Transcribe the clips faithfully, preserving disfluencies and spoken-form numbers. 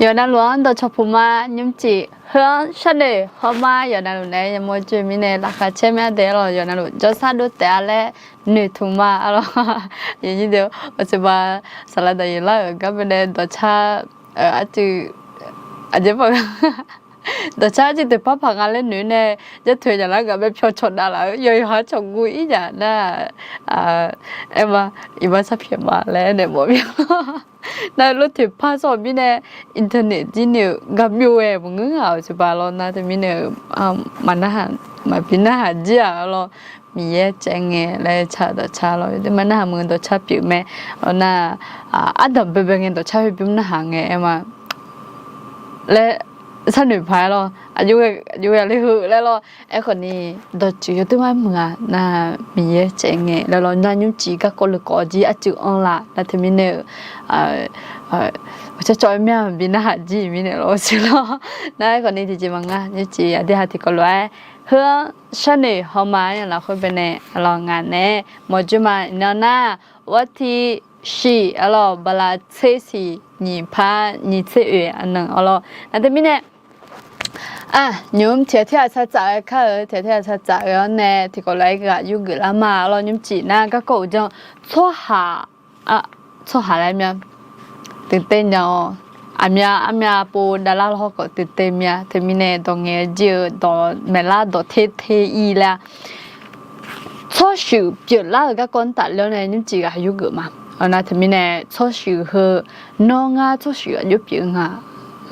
Yawqnavluf-anr dawqcawq puq ma. Nymrcif heu-anr sharnoeq hawma. Yawqnavluf naeq-aer yamawr joe mirnae laqkhaq caer myav dae-aer lawq. Yawqnavluf jawrshar dov taef-a laer noeqtmq ma-a lawq. Aqcawq ba saqlaq daqyeq lar-euq gar baenae dawqcar arcuiv aqjeq dawqcar arcuiv teqpar paq nga laer noeq nae, jartoeq yaqlar gaq bae pyawq cawq dav laf-eu yawqha cawq guv ir yaq nar, aer ma, iqbax sharpyaeq ma laer aernaeq mawf mir-a. Nar lof teqpar sawr-euq mirnae, internet jir ni-euq gaqbyov-aer maqngeur-aq, aqcawq ba lawr nar teumirnae-euq maqbi narhaq jir-aq lawr. Miqyaer caev ngae laer car dawqcar lawr, yawdui ma narhaq meuq dawqcar pyeuf mae. Lawr nar, ardanq baebae ngae dawqcar hoebyur narhaq ngae aer ma laer sharnoeq paq-aer lawr. Aqjox-aer aqjox-aer aqli heu laer lawr. Aerkhawf ni, dawqtsuif yawdui ma-aer muiq-a nar, Miqyaer caev ngae laer lawr. Nar nymrcif garkawv leukawv jir arcuiv anr laf nar teumirnae-euq, aqcawq cawv-aer myav bi narhaq jir-iq mirnae lawr siq lawr. Nar aerkhawf ni tiqjeq maqngeur, nymrcif aqdui ha tiqkawv lof-aer heu-anr sharnoeq hawma-aer lafkhoer baenae lawr ngaq naeq-aer mawqjoe ma. Iqnan nar, ghawrtiq shiq-a lawr, bala tser siq nyiq par nyiq tser oeq aqnanq-a lawr. Nar teumirnae nymq-mr tiqghaq tirghaq sar tsaf-eu kar-eu, tiqghaq tirghaq sar tsaf-eu-anr nae tiqkawv lof-aer ghaq yurgeuf lar ma-a lawr. Nymrcif nar garkawv uqdzan tsawrhaq tsawrhaq laer myav, teqtev nya-awr, aqmyav armyav pov davlar lawr hawrkhawf teqtev myav. Teumirnae dawq ngaeq jir-eu dawq maeqlar dawq ter ter ir laer-a, tsawrshuif pyeuflar-euq garkawv-anr tafler-awr nae nymrcif ghaq yurgeuf ma. Nar teumirnae tsawrshuif heu, nawr ngar tsawrshuif aqjox pyeuf nga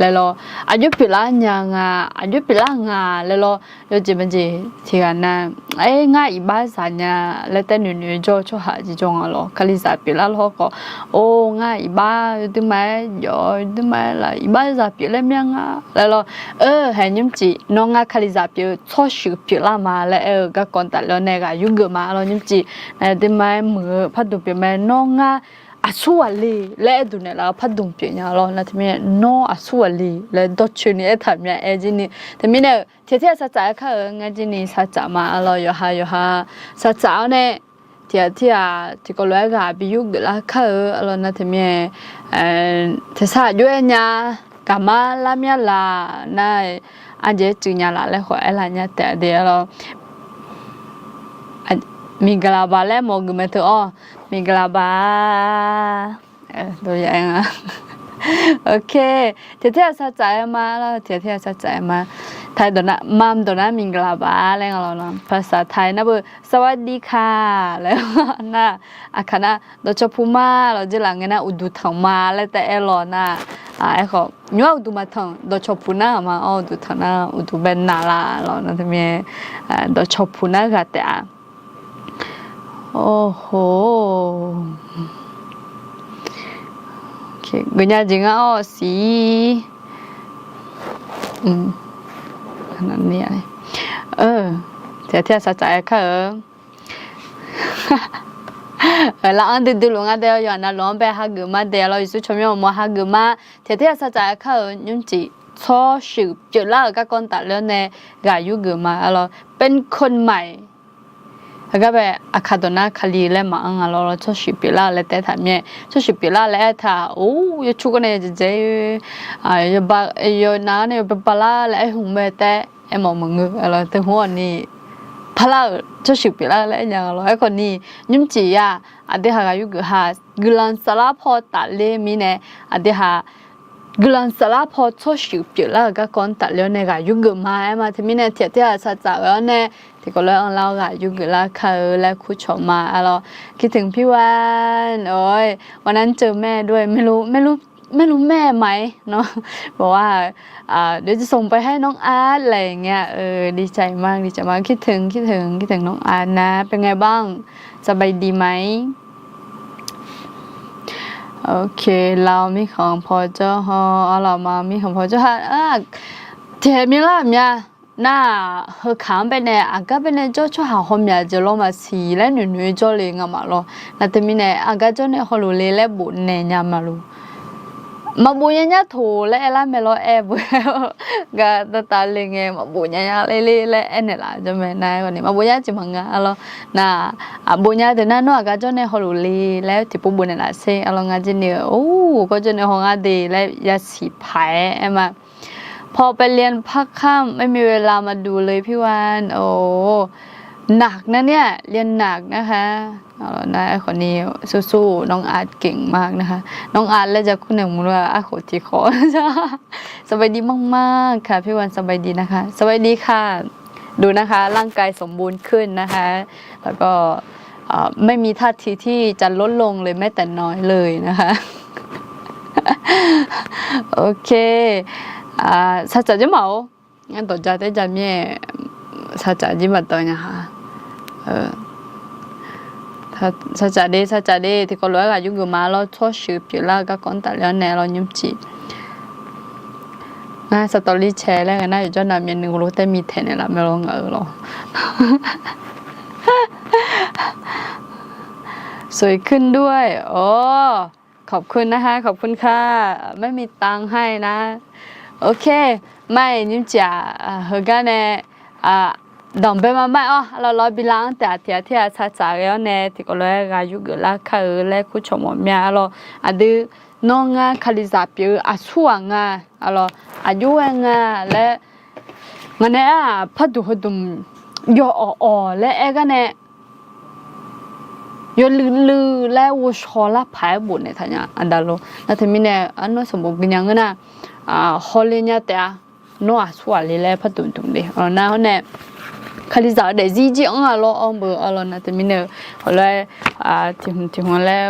laer lawr, aqjox pyeuflar nya nga, aqjox pyeuflar nga laer lawr, yawjeq majeq tiqghaq nar, aer ngar iqbax zaq nya laer taer noeqnoeq jawr-eu tsawrhaq jeq jawr nga lawr. Kalizaq pyeuflar lawr hawrkhawf, or ngar iqbax yawdui ma-aer jawf-awr yawdui ma-aer laf iqbax zaq pyeuflar myav nga laer lawr. Aer hae nymrcif nawr ngar kalizaq pyeuf-eu tsawrshuif pyeuflar ma laer aer-eu garkawv-anr tafler-awr nae ghaq yurgeuf ma-a lawr. Nymrcif nar yawdui ma-aer muiq-eu pardmq pyeuf mae, nawr ngar aqsur ghaq le laer aer duq naeqlaf-eu pardmq pyeuf nya lawr. Nar teumirnae nawr aqsur ghaq le laer dawrcoeni aertaq myav aer jir ni. Teumirnae-euq tiqghaq tirghaq sar tsaf-aer kar-euq ngar jir ni sar tsaf ma-a lawr. Yawqha yawqha sar tsaf-awr nae tiqghaq tirghaq tiqkawv lof-aer ghaq bi yurgeuf lar kar-eu-a lawr. Nar teumirnae tersar aqjox-aer nya, gaqmar lar myav laf nar, aqjeq-aer tsuif nya laf laer khawf aerlar nya taef-a de-a lawr. Miqgaqlaqbaq laer mawf geuf mae teu-awr, miqgaqlaqbaq-a. Dov ya-aer nga. Ok, tiqghaq tirghaq sar tsaf-aer ma lawr, tiqghaq tirghaq sar tsaf-aer ma. Thaidawq nar, mam dawq nar miqgaqlaqbaq laer nga lawr nar, ภาษาไทย nar beu สวัสดีค่ะ laer nar, aqkaq nar dawqcawq puq ma lawr, jeq laf ngae nar uqduq tanq ma laer taef aer lawr nar, aerkhawf nymr-aq uqduq maqtanq, dawqcawq puq nar-aq ma-awr uqduq tanq nar uqduq bae naq la lawr nar teumirnae dawqcawq puq nar ghaq taef-a. Oho. Geufnya jeq ngar-awr siq. Tiqghaq tirghaq sar tsaf-aer kar-eu. Laf-anr duidui luf ngar dae-awr yawqha navluf-anr bae hageuf ma dae lawr, Yeqsur tsawrmyanr uqmov hageuf ma. Tiqghaq tirghaq sar tsaf-aer kar-eu nymrcif tsawrshuif pyeuflar-euq garkawv-anr tafler-awr nae ghaq yurgeuf ma-a lawr. เป็นคนใหม่ Heugar bae aqkaq dawq nar Kali laer maqanr nga lawr, tsawrshuif pyeuflar laer taef taq myav. Tsawrshuif pyeuflar laer aer taq, or, yawcur gawr nae yadzaeq dzae, yawnav-anr nae yawbabalar laer aer hmq mae taef aermawf maqngeur lawr. Teuhmq-awq ni parlar-euq tsawrshuif pyeuflar laer aer nya nga lawr. Aerkhawf ni nymrcif ya, aqdui haq ghaq yurgeuf ha, guiqlanq saflar paw tafler mirnae, aqdui haq guiqlanq saflar paw tsawrshuif pyeuflar-euq garkawv-anr tafler-awr nae ghaq yurgeuf ma aer ma. Teumirnae tiqghaq tirghaq sar tsaf-eu-awr nae tiqkawv lof-aer anrlar-awr ghaq yurgeuf lar kar-eu laer kurcawq ma-a lawr. คิดถึงพี่วัน วันนั้นเจอแม่ด้วย ไม่รู้ ไม่รู้ ไม่รู้แม่ไหมเนาะ บอกว่า เดี๋ยวจะส่งไปให้น้องอาร์ต อะไรอย่างเงี้ย เออ ดีใจมาก ดีใจมาก คิดถึง คิดถึง คิดถึงน้องอาร์ตนะ เป็นไงบ้าง สบายดีไหม โอเค เรามีของพอเจ้าฮอ เอาเรามามีของพอเจ้าฮอ อ่ะ Tiqghaq myav lar myav nar-aq, heukaq-anr baenae aqgar baenae jawr tsawrhaq hawmyaq jeq lawr maqsiq laer noeqnoeq jawrle ngamaf lawr. Nar teumirnae aqgar jawr nae hawluf le laer bofnaeq nya maqloq. Maqbof nya nya toq laer aerlar mae lawr, aer beu gar tavtav le ngae, maqbof nya nya ler ler laer aernaeq laf jawr mae. Nar-aer khawf ni maqbof nya tiq maq nga arlawr. Nar, aqbof nya deuq nar nawr aqgar jawrnae hawluf le laer tiqpov bof naeq laf sher arlawr. Ngar jir ni-eu or, kawr jawrnae haw ngar de laer yasiq paq-aer aer ma. พอไปเรียนภาคค่ำ ไม่มีเวลามาดูเลยพี่วัน โอ้ หนักนะเนี่ย เรียนหนักนะคะ Nar-aer khawf ni สู้ๆ น้องอาร์ตเก่งมากนะคะ น้องอาร์ต และจะคู่หนึ่งมูลว่า อาร์ต โขดทีคอ สบายดีมากๆ ค่ะพี่วัน สบายดีนะคะ สบายดีค่ะ ดูนะคะ ร่างกายสมบูรณ์ขึ้นนะคะ แล้วก็ เอ่อ ไม่มีท่าทีที่จะลดลงเลยแม้แต่น้อยเลยนะคะ โอเค Saqcaf jir maf-or, ngar dawqja taer ja mir-aer, saqcaf jir maqdawv nya ha. Saqcaf de, saqcaf de, tiqkawv lof-aer ghaq yur geuf ma lawr, tsawrshuif pyeuflar-eu garkawv-anr tafler-awr nae lawr nymrcif. Ngar สตอรี่แชร์ laer ngaq nar yawqjawr nav myavnuiv ghawqlof taer mi taeq naeq laf mae lawr ngaq-euq lawr. สวยขึ้นด้วย อ๋อ ขอบคุณนะคะ ขอบคุณค่ะ ไม่มีตังค์ให้นะ โอเค mai nymrcif-aq, heugar nae danqbae ma mai-awr arlawr, lawr bi lar-anr taef-aq tiq ghaq tiq ghaq saqcaf ghae-awr nae tiqkawv lof-aer ghaq yur geuf lar kar-eu laer kurcawq mawf mya arlawr. Aqdui nawr ngar kalizaq pyeuf-eu aqsur ghaq nga arlawr, aqjox-aer nga laer ngaq nae-aq parduq heudmq yawf awq awq laer aer gar nae yawluiv luiv laer ghovshaw lar paq-aer bofnaeq taq nya aqda lo. Nar teumirnae arnawr sanqbof gui nya ngeur nar, hawle nya taef-a. Nawr aqsur ghaq le laer parduq dmq le nar hawr nae kalizaq-eu daefzir jir-anr-a lawr-awr beu arlawr. Nar teumirnae-eu hawlof-aer tiq hmq tiq hmq laer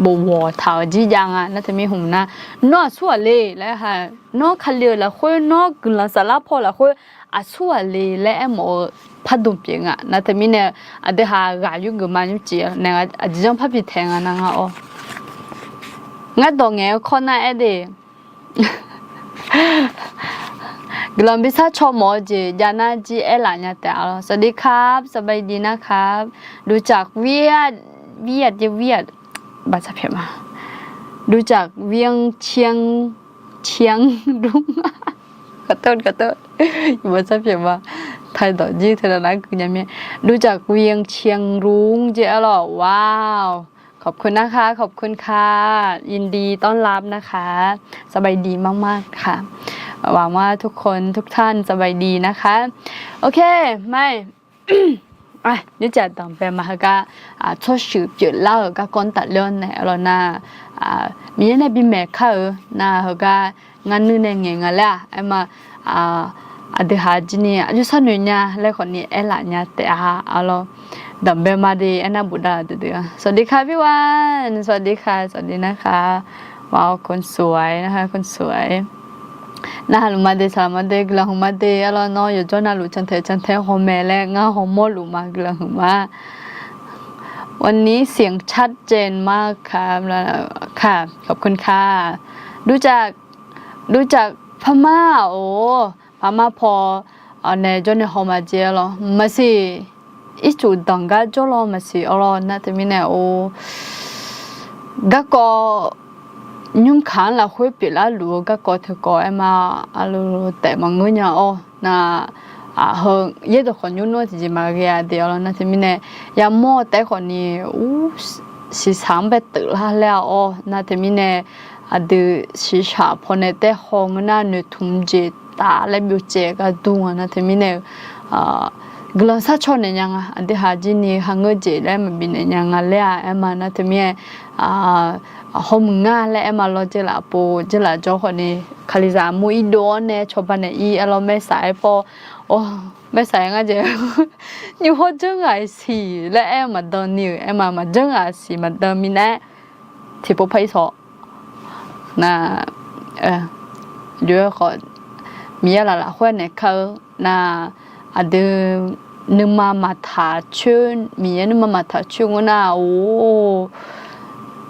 bofghawq taq-euq jir jav nga. Nar teumir hmq nar, nawr aqsur ghaq le laer ha, nawr kali-euq lafkhoer, nawr guiqlanq saflar paw lafkhoer aqsur ghaq le laer aermawf-eu pardmq pyeuf nga. Nar teumirnae aqdui ha ghaq yur geuf ma nymrcif nae aqjeq janr parbi taeq nga nar ngar-awr. Ngar dawq ngaeq-eu kawr nar aer de. Guiqlanq bi sar caw mawf-eu jeq jav nar jir aerlaf nya taef-a lawr. สวัสดีครับ สบายดีนะครับ ดูจากเวียด เวียด เวียด บาสะเพียบมา ดูจากเวียงเชียง เชียงรุ้ง ขอโทษ ขอโทษ บาสะเพียบมา ไทยดอกยืดเธอแล้วนะ คือยังไม่ ดูจากเวียงเชียงรุ้ง jeq arlawr. Wow, ขอบคุณนะคะ ขอบคุณค่ะ ยินดีต้อนรับนะคะ สบายดีมากๆค่ะ หวังว่าทุกคนทุกท่าน สบายดีนะคะ โอเค mai nymrcif danqbae ma heugar tsawrshuif pyeuflar-euq garkawv-anr tafler-awr nae arlawr nar, Miqyaer nae bimaeq kar-eu nar heugar ngar nuir nae ngaeq nga laer-aq aer ma. Aqdui haq jir ni aqjox sharnoeq nya laer khawf ni aerlaf nya taef-a arlawr. Danqbae ma de aernar bofdav deuq deuq-a. สวัสดีค่ะพี่วัน สวัสดีค่ะ สวัสดีนะคะ ว้าว คนสวยนะคะ คนสวย Narhaq luf ma de, saqlaq ma de, guiqlanq hmq ma de arlawr. Nawr yawqjawr navluf cantae cantae haw mae laer ngar hawmawr luf ma, guiqlanq hmq ma. วันนี้เสียงชัดเจนมากค่ะ ค่ะ ขอบคุณค่ะ ดูจาก ดูจากพม่า โอ้ พม่า paw nae jawr nae haw ma jeq arlawr. Maqsiq, ircuf danqgar jawrlawr maqsiq arlawr. Nar teumirnae or, garkawv nymrkaq-anr lafkhoer pyeuflar luf-eu garkawv teukawv aer ma, arlawr taef maqngeur nya-awr nar, heu yaerdawq khawf nymr nmr tiqjeq maqghae-a de arlawr. Nar teumirnae yamawr-eu taef khawf ni ur siqsaq-anr bae teuflar laer-a-awr. Nar teumirnae aqdui siqsaq pawnae taef haw ngeur nar noeqtmq jeq taf laer byovcaev gar dur nga. Nar teumirnae-eu guiqlanq sharcaw naeq nya nga. Aqdui haq jir ni hangeur jeq laer maqbifnaeq nya nga laer-a aer ma. Nar teumirnae hawmuiq ngar laer aer ma lawr. Jeurlaf pov jeurlaf jawr khawf ni kalizaq armur irdov-awr nae cawba naeq ir arlawr. Maersaq-aer paw, maersaq-aer ngar jeq nymr hawr janr ghaq siq laer aer maqdan ni-euq aer ma. Maqjanr ghaq siq maqdan minav-aer tiqpov par ir sawq nar, jov-aer khawf Miqyaer laf lafkhoer naeq kar-eu nar, aqdui nuima maqtaq coer, Miqyaer nuima maqtaq coer ngeur nar-or,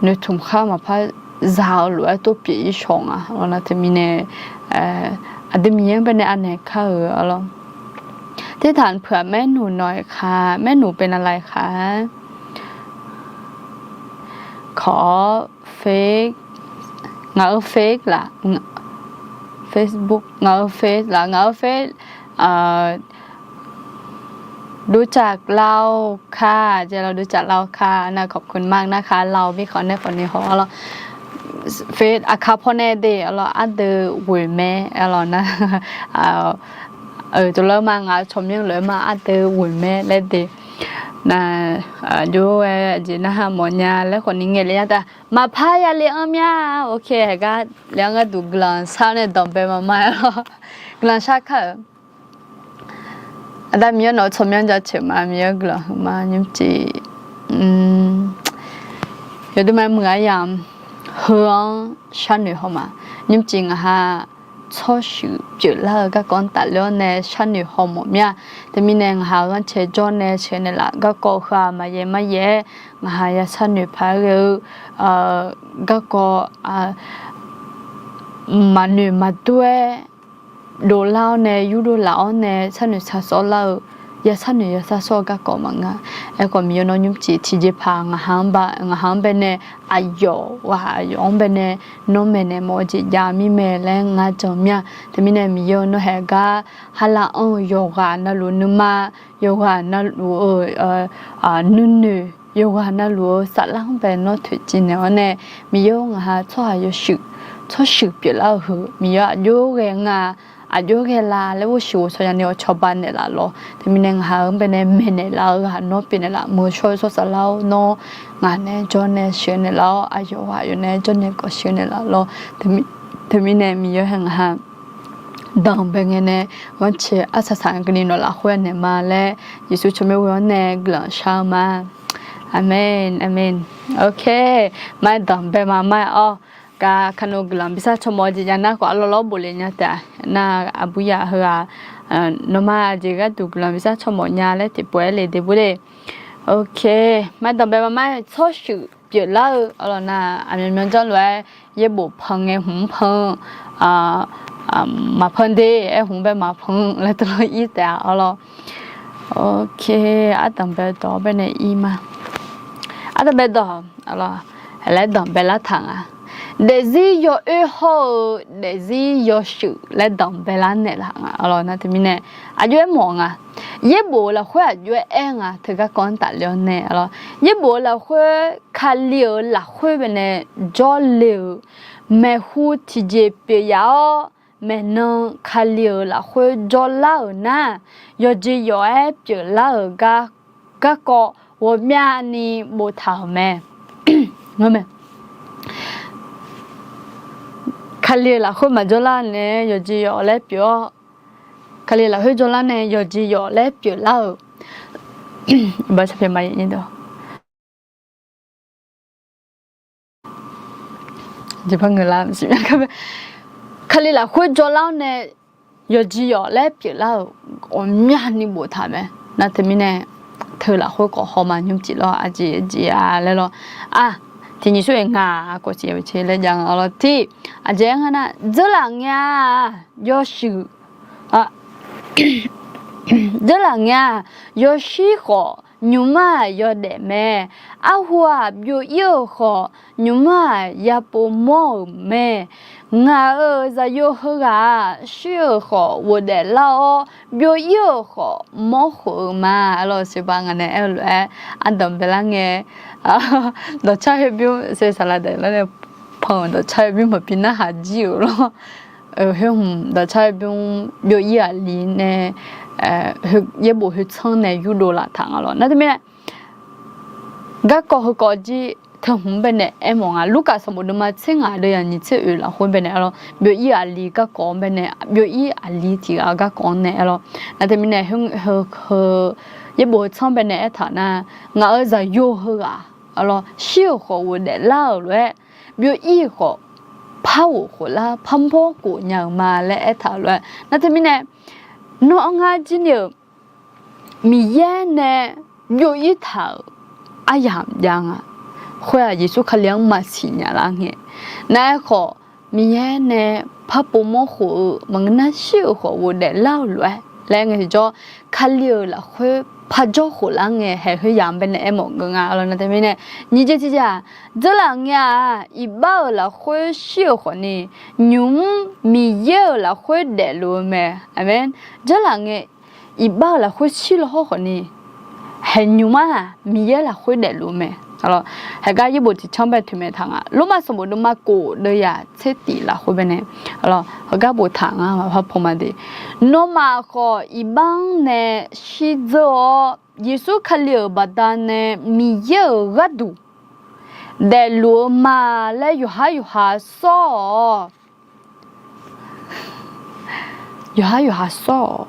noeqtmq khar maqpar za-eu lof-aer tov pyeuf ir shawq nga. Nar teumirnae aqdui Miqyaer-anr baenae anaeq kar-euq arlawr. ที่ฐานเผื่อแม่หนูหน่อยค่ะ แม่หนูเป็นอะไรคะ ขอเฟซ Ngaq-euq Face laf, Facebook, ngaq-euq Face laf, ngaq-euq Face, รู้จักเราค่ะ jeq เรารู้จักเราค่ะ nar ขอบคุณมากนะคะ เรา mirkhanq nae khawf ni haw-awr lawr. Face aqkar pawnae de-awr lawr, ardeuv ghoeq mae-awr lawr nar. Tov lar ma, ngaq-euq tsawrmyanr lof-aer ma ardeuv ghoeq mae laer de. Nar, jov-aer aqjeq narhaq mawfnya laer khawf ni ngaeq le-a taef. Maqpar ya le-anr mya. Ok, heugar le-anr gharduq guiqlanq shar-awr nae danqbae ma ma-aer lawr. Guiqlanq shar kar-euq. Aqda Miqyaer nawq-eu tsawrmyanr jaceuq ma, Miqyaer guiqlanq huiqma nymrcif. Yawdui ma muiq-a yamq, heu-anr sharnoeq haw ma. Nymrcif ngaq ha tsawrshuif pyeuflar-eu garkawv-anr tafler-awr nae sharnoeq haw mawf mir-a. Teumirnae ngaq ha ghanrcae jawr nae sheuq naeqlaf garkawv heu-aq maqyaef maryaef-aer ngaq ha ya sharnoeq paq-aer ghae-eu garkawv maqnoeq maqdur-aer dovlar-awr nae yurdov laf-awr nae sharnoeq shar sawr lar-eu, ya sharnoeq ya shar sawr-eu garkawv maqngeur-a. Aerkhawf Miqyaer nawr nymrcif tiqjeqpaq ngaq ha-anr bae nae aqyawf ghaq aqyawf-anr bae nae nawr maeqnaeq mawf-eu jeq jav mir mae laer ngar jan mir-a. Teumirnae Miqyaer-eu nawr haeq gar har lar anr-eu yawqghaq navluf nuima, yawqghaq navluf-eu nuinoeq, yawqghaq navluf-eu saflar-anr bae nawr toeqciv naeq-awr nae, Miqyaer-or ngaq ha tsawrhaq yawshuif, tsawrshuif pyeuflar-eu heu Miqyaer aqjox ghae nga, aqjox ghae la laer ghorshuif ghovshaw ya'ni-awq cawba naeqlaf lawr. Teumirnae ngaq ha-anr bae nae maeqnaeq laf-eu ghaq nawr pyeufnaeq laf, meuq shawr-eu tsawrhaq saflar-or nawr ngaq nae jawr nae sheuq naeqlaf-awr, aqyawf ghaq aqyawf nae jawr nae kawv sheuq naeqlaf lawr. Teumirnae Miqyaer hae ngaq ha danqbae ngae nae ghanrcae arsaq saq keuvni nawq lafkhoer naeq ma laer Yeqsur tsawrmyanr ghoe-awr nae guiqlanq shar-eu ma. Aqmeq, aqmeq. Ok, ma-aer danqbae ma ma-aer-awr, gar kar nawr guiqlanq bishar cawmawf-eu jeq jav nar khawf arlawr lawr bof le nya taef-a. Nar aqbur yaf heughaq nawmaf aqjeq gharduq guiqlanq bishar cawmawf nya laer tiqpov-aer le de bur de. Ok, ma-aer danqbae ma ma-aer tsawrshuif pyeuflar-eu arlawr nar aqmyanmyan janr lof-aer yaerbof pan ngae hmq-anr pan maqpan de, aer hmq bae maqpan laer teulof ir taef-a arlawr. Ok, ardanqbae dawq-awr bae nae ir ma. Ardanqbae dawq, laer danqbae lar taq nga. Daefzir yawoer hawr-eu daefzir yawshuif laer danqbae lar naeqlaf nga arlawr nar teumirnae aqjox-aer mawf nga. Yaerbof-eu lafkhoer aqjox-aer aer nga teugar kawv-anr tafler-awr nae arlawr. Yaerbof-eu lafkhoer Kali-euq lafkhoer bae nae jawrle-euq maeqhu tiqjeq pyeuf yaf-awr, maeqnan Kali-euq lafkhoer jawrlar-euq nar, yawqjeq yawf-aer pyeuflar-euq gar garkawv ghawqmyani boftaq-euq mae. Kali-euq lafkhoer maqjawrlar nae yawqjeq yawf laer pyeuf-awr, Kali lafkhoer jawrlar nae yawqjeq yawf laer pyeuflar-euq Kali lafkhoer jawrlar-awr nae yawqjeq yawf laer pyeuflar-euq ghawqmyani boftaq mae. Nar teumirnae teu lafkhoer khawf hawma nymrcif lawr, aqjeq jeq-a laer lawr. Aq, tiq nyiq sor-eq ngaq khawf siq-eu ce laer jav nga lawr. Tiq, aqjeq-aer nga nar dzeurlaf ngae-aq yawshuif dzeurlaf ngae-aq yawshir khawf nymqmar-aq yawdaef mae. Arhu-aq byov-ir-euq khawf nymqmar-aq yapov mawr-euq mae. Ngaq-euq zaqyo heughaq-aq shir-euq khawf ghofdaef lar-awr, byov-ir-euq khawf mawrkhof-eu ma. Arlawr, siqba ngaq nae aer-eu lof-aer ardanq baelar ngae, dawqcar heubymr se saqlaq daef lar nae pan-euq dawqcar heubymr maqbi narhaq jir-euq lawr. Khoer hmq dawqcar heubymr byov-ir aqli nae yaerbof khoertsanr nae yurdov laf taq nga lawr. Nar teumirnae garkawv heukawv jir teu hmq-anr baenae aermawf nga. Lurkaf sanqbof deuvma tser ngaq deuv yaq nyiq tser oeq lafkhoer baenae aer lawr. Byov-ir aqli garkawv-anr baenae, byov-ir aqli tiq ghaq-eu garkawv-anr nae aer lawr. Nar teumirnae heu, yaerbof heutsanr baenae aertaq nar, ngaq-euq zaqyo heughaq, aer lawr, shir-euq khawf ghofdaef lar-euq lof-aer, byov-ir-euq khawf par ghof khof lar, par mawr khof nya-euq ma laer aertaq-euq lof-aer. Nar teumirnae nawr-anr ngar jir ni-euq Miqyaer nae byov-ir taq-euq aryamq jav nga. Khoer-aq Yeqsur Kali-anr maqsiq nya lar ngae. Nar aerkhawf Miqyaer nae par pov mawr khof-eu maqngeur nar shir-euq khawf ghofdaef lar-euq lof-aer laer ngae tiqjawr, Kali-euq lafkhoer parjawr khof lar ngae haeq khoeryamq baenae aermawf geuf nga. Aqlawq, nar teumirnae nyiq jeq tiqjeq-aq, dzeurlaf ngae-aq, iqbax-euq lafkhoer shir-euq khawfni, nymq-mr Miqyaer-euq lafkhoer daefluf-eu mae. Aqmeq. Dzeurlaf ngae iqbax-euq lafkhoer shir law hawr khawfni, haeq nymq-mr-aq Miqyaer lafkhoer daefluf-eu mae. Aqlawq, haeqgar yaerbof tiqcanr bae toeqmaeq taq nga. Lormav sanqbof deuvma kof deuvyaq tser tif lafkhoer baenae, aqlawq, heugar boftaq nga. Maqpar pan ma de. Nawmaf khawf iqbax-anr nae shirdzeur-awr, Yeqsur Kali-euq baqdanae Miqyaer-euq gharduq daefluf-eu ma laer yawqhar yawqha sawr-awq. Yawqhar yawqha sawr-awq.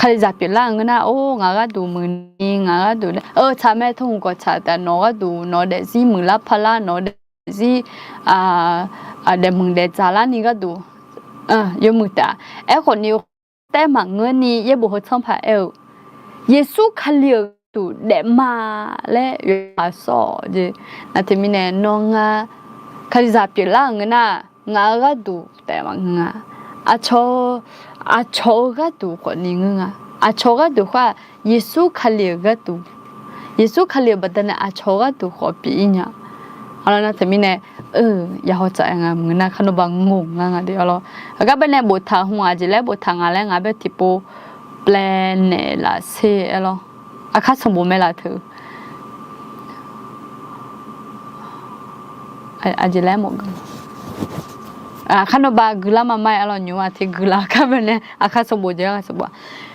Kalizaq pyeuflar-euq ngeur nar, or, ngaq gharduq muiqni, ngaq gharduq, tsaq mae, tawhmq gawq tsaq taef, nawq gharduq nawq daefzir muiqlar parlar, nawq daefzir daefmuiq daefdzaq larni gharduq yawmuiq taef. Aerkhawfni taef maqngeurni yaerbof heu tsanr paq aer-eu, Yeqsur Kali-euq gharduq daef ma laer yawqha sawr-awq jeq. Nar teumirnae nawr ngar kalizaq pyeuflar-euq ngeur nar, ngaq-euq gharduq taef maqngeur nga. Aqcawq-eu, aqcawq-eu gharduq khawfni ngeur nga. Aqcawq-eu gharduq khoer-aq, Yeqsur Kali-euq gharduq, Yeqsur Kali-euq baqdanae aqcawq-eu gharduq khawf pyeuf-ir nya. Aqlawq, nar teumirnae, yahaw tsaf-aer nga maqngeur nar, kharnawba ngoq nga nga de. Aqlawq, heugar baenae boftaq hmq aqjeq laer boftaq nga laer ngaq bae tiqpov plaevnaeq laf ser-aer lawr. Aqkar sanqbof mae laf teu. Aqjeq laer mawf gui, kharnawba guilar ma ma-aer lawr, nymq-mr-aq tiq guilar kar baenae aqkar sanqbof jeq-a sanqbof-a.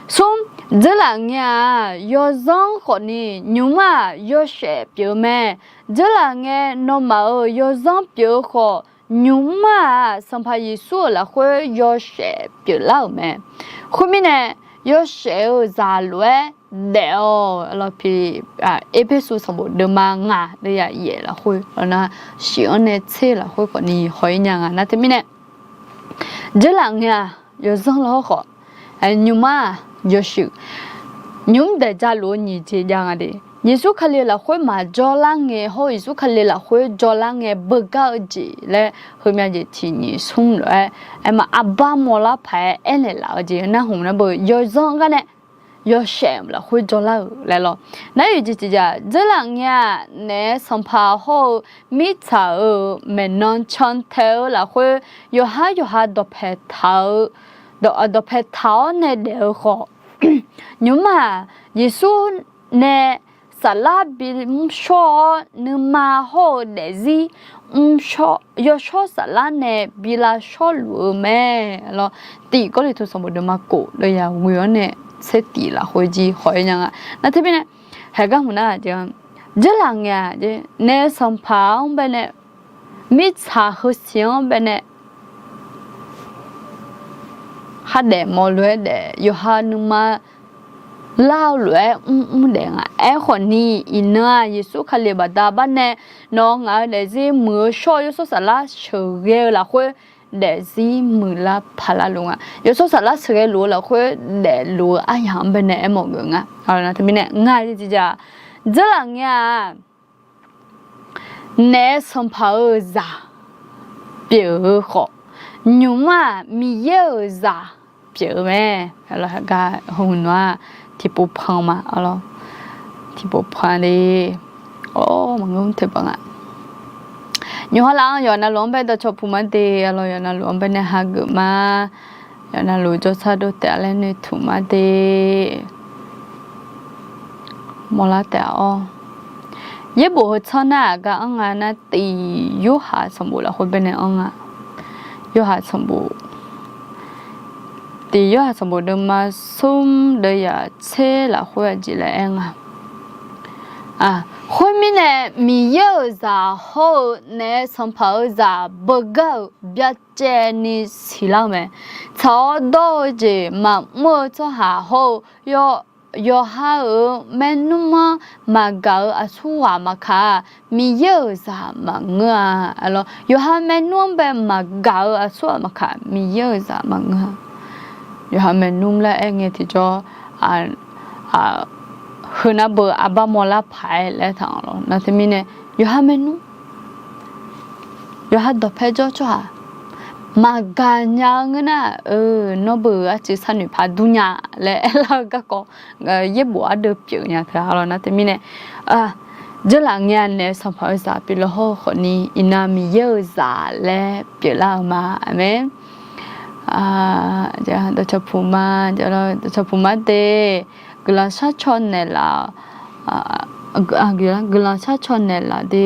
Smr, dzeurlaf ngae-aq yawzanr khawfni, nymq-mr-aq yawshaef pyeuf-eu mae. Dzeurlaf ngae nawmaf-euq yawzanr pyeuf-eu khawf, nymq-mr-aq Sanqpaq Yeqsur-euq lafkhoer yawshaef pyeuflar-euq mae. Khoermirnae, yawshaef-euq zaq lof-aer daef-awq. Pi, Erpersu sanqbof deuvma ngaq deuvyaq yaef lafkhoer nar, shif-anr nae tser lafkhoer khawfni haw-ir nya nga. Nar teumirnae, dzeurlaf ngae-aq yawzanr lawr khawf, nymq-mr-aq yawshuif, nymq-mr daeq jaluf-eu nyiq jeq jav nga de. Yeqsur Kali-euq lafkhoer maqjawr lar ngae hawr-eu, Yeqsur Kali lafkhoer jawrlar ngae beugar-eu jeq laer heumyav jeq tiq nyiq smr lof-aer, aerma arbar mawrlar paq-aer aernaeq laf-eu jeq nar, hmq nar beu yawzanr gar nae yawshaef lafkhoer jawrlar-euq laer lawr. Nar yawqjeq tiq jeq-aq, dzeurlaf ngae-aq naef-aer sanqpaq hawr-eu mirtsaq-euq maeqnan cantae-eu lafkhoer yawqhar yawqha dawqpae taq-eu, dawqpae taq-awr nae daef-eu khawf, nymq-mr-aq Yeqsur nae saflar bimr shawr-awr, nuima hawr-eu daefzir yawshawr saflar nae bi lavshawr luf-eu mae. Lawr, tiq Gawrliqtu sanqbof deuvma kof deuvyaq ghoe-awr nae tser tif lafkhoer jir haw-ir nya nga. Nar teumirnae, haeqgar hmq nar-aq, dzeurlaf ngae-aq naef-eu sanqpaq-anr baenae, mirtsaq heusiq-anr baenae khardaef mawq lof-aer daef, yawqha nuima lar-eu lof-aer mrmr daef nga. Aerkhawfni, iqnan-aq Yeqsur Kali baqda bar nae nawq-eu ngaq-eu daefzir muiq-eu shawr-eu yawshawr saflar sheuqghae-eu lafkhoer daefzir muiqlar paqlar luf nga. Yawshawr saflar sheuqghae luf-eu lafkhoer daefluf-eu aryaq-anr baenae aermawf geuf nga. Teumirnae nga jeq tiq jeq-aq, dzeurlaf ngae-aq naef-aer sanqpaq-euq zaq pyeuf-eu khawf, nymq-mr-aq Miqyaer-euq zaq pyeuf-eu mae. Gar hmq nar-aq, tiqpov pan ma. Tiqpov pan de. Maqngeur teubaq nga. Nymq-mr laf-anr yawqha navluf-anr bae dawqcawq puq ma de. Aqlawq, yawqha navluf-anr baenae hageuf ma. Yawqha navluf jawrsar dov taef-a laer noeqtmq ma de. Mawrlar taef-a-awr, yaerbof heu tsanr nar-aq gar anr nga nar, tiq Yorhaq sanqbof lafkhoer baenae anr nga. Yorhaq sanqbof, tiq Yorhaq sanqbof deuvma smr deuvyaq tser lafkhoer aqjeq laer aer nga. Khoermirnae, Miqyaer-euq zaq hawr-eu naef-aer sanqpaq-euq zaq beugar-euq byacaevni siqlar-eu mae. Tsaq-awr dawr-eu jeq maqmr-eu tsawrhaq hawr-eu, yawqha-euq maernmr-anr maqgaq-euq aqsurghaq maqkaq-a. Miqyaer-euq zaq maqngeur-a. Yawqha maernmr-anr bae maqgaq-euq aqsurghaq maqkaq, Miqyaer-euq zaq maqngeur-a. Yawqha maernmr laer aer ngae tiqjawr, heu nar beu arbar mawrlar paq-aer laer taq-awq lawq. Nar teumirnae, yawqha maernmr, yawqha dawqpae jawr tsawrhaq, maqgaq nya-eu ngeur nar, nawr beu arcuiv sharnoeq paq dur nya laer aerlar-eu garkawv, yaerbof ardeuv pyeuf nya teu-a lawq nar teumirnae, Jeurlaf ngae anaeq-eu sanqpaq-eu zaq pyeuflar hawr-eu khawfni, iqnan Miqyaer-euq zaq laer pyeuflar-eu ma. Aqmeq. Dawqcawq puq ma, dawqcawq puq ma de, guiqlanq sharcaw naeqlaf, guiqlanq sharcaw naeqlaf de,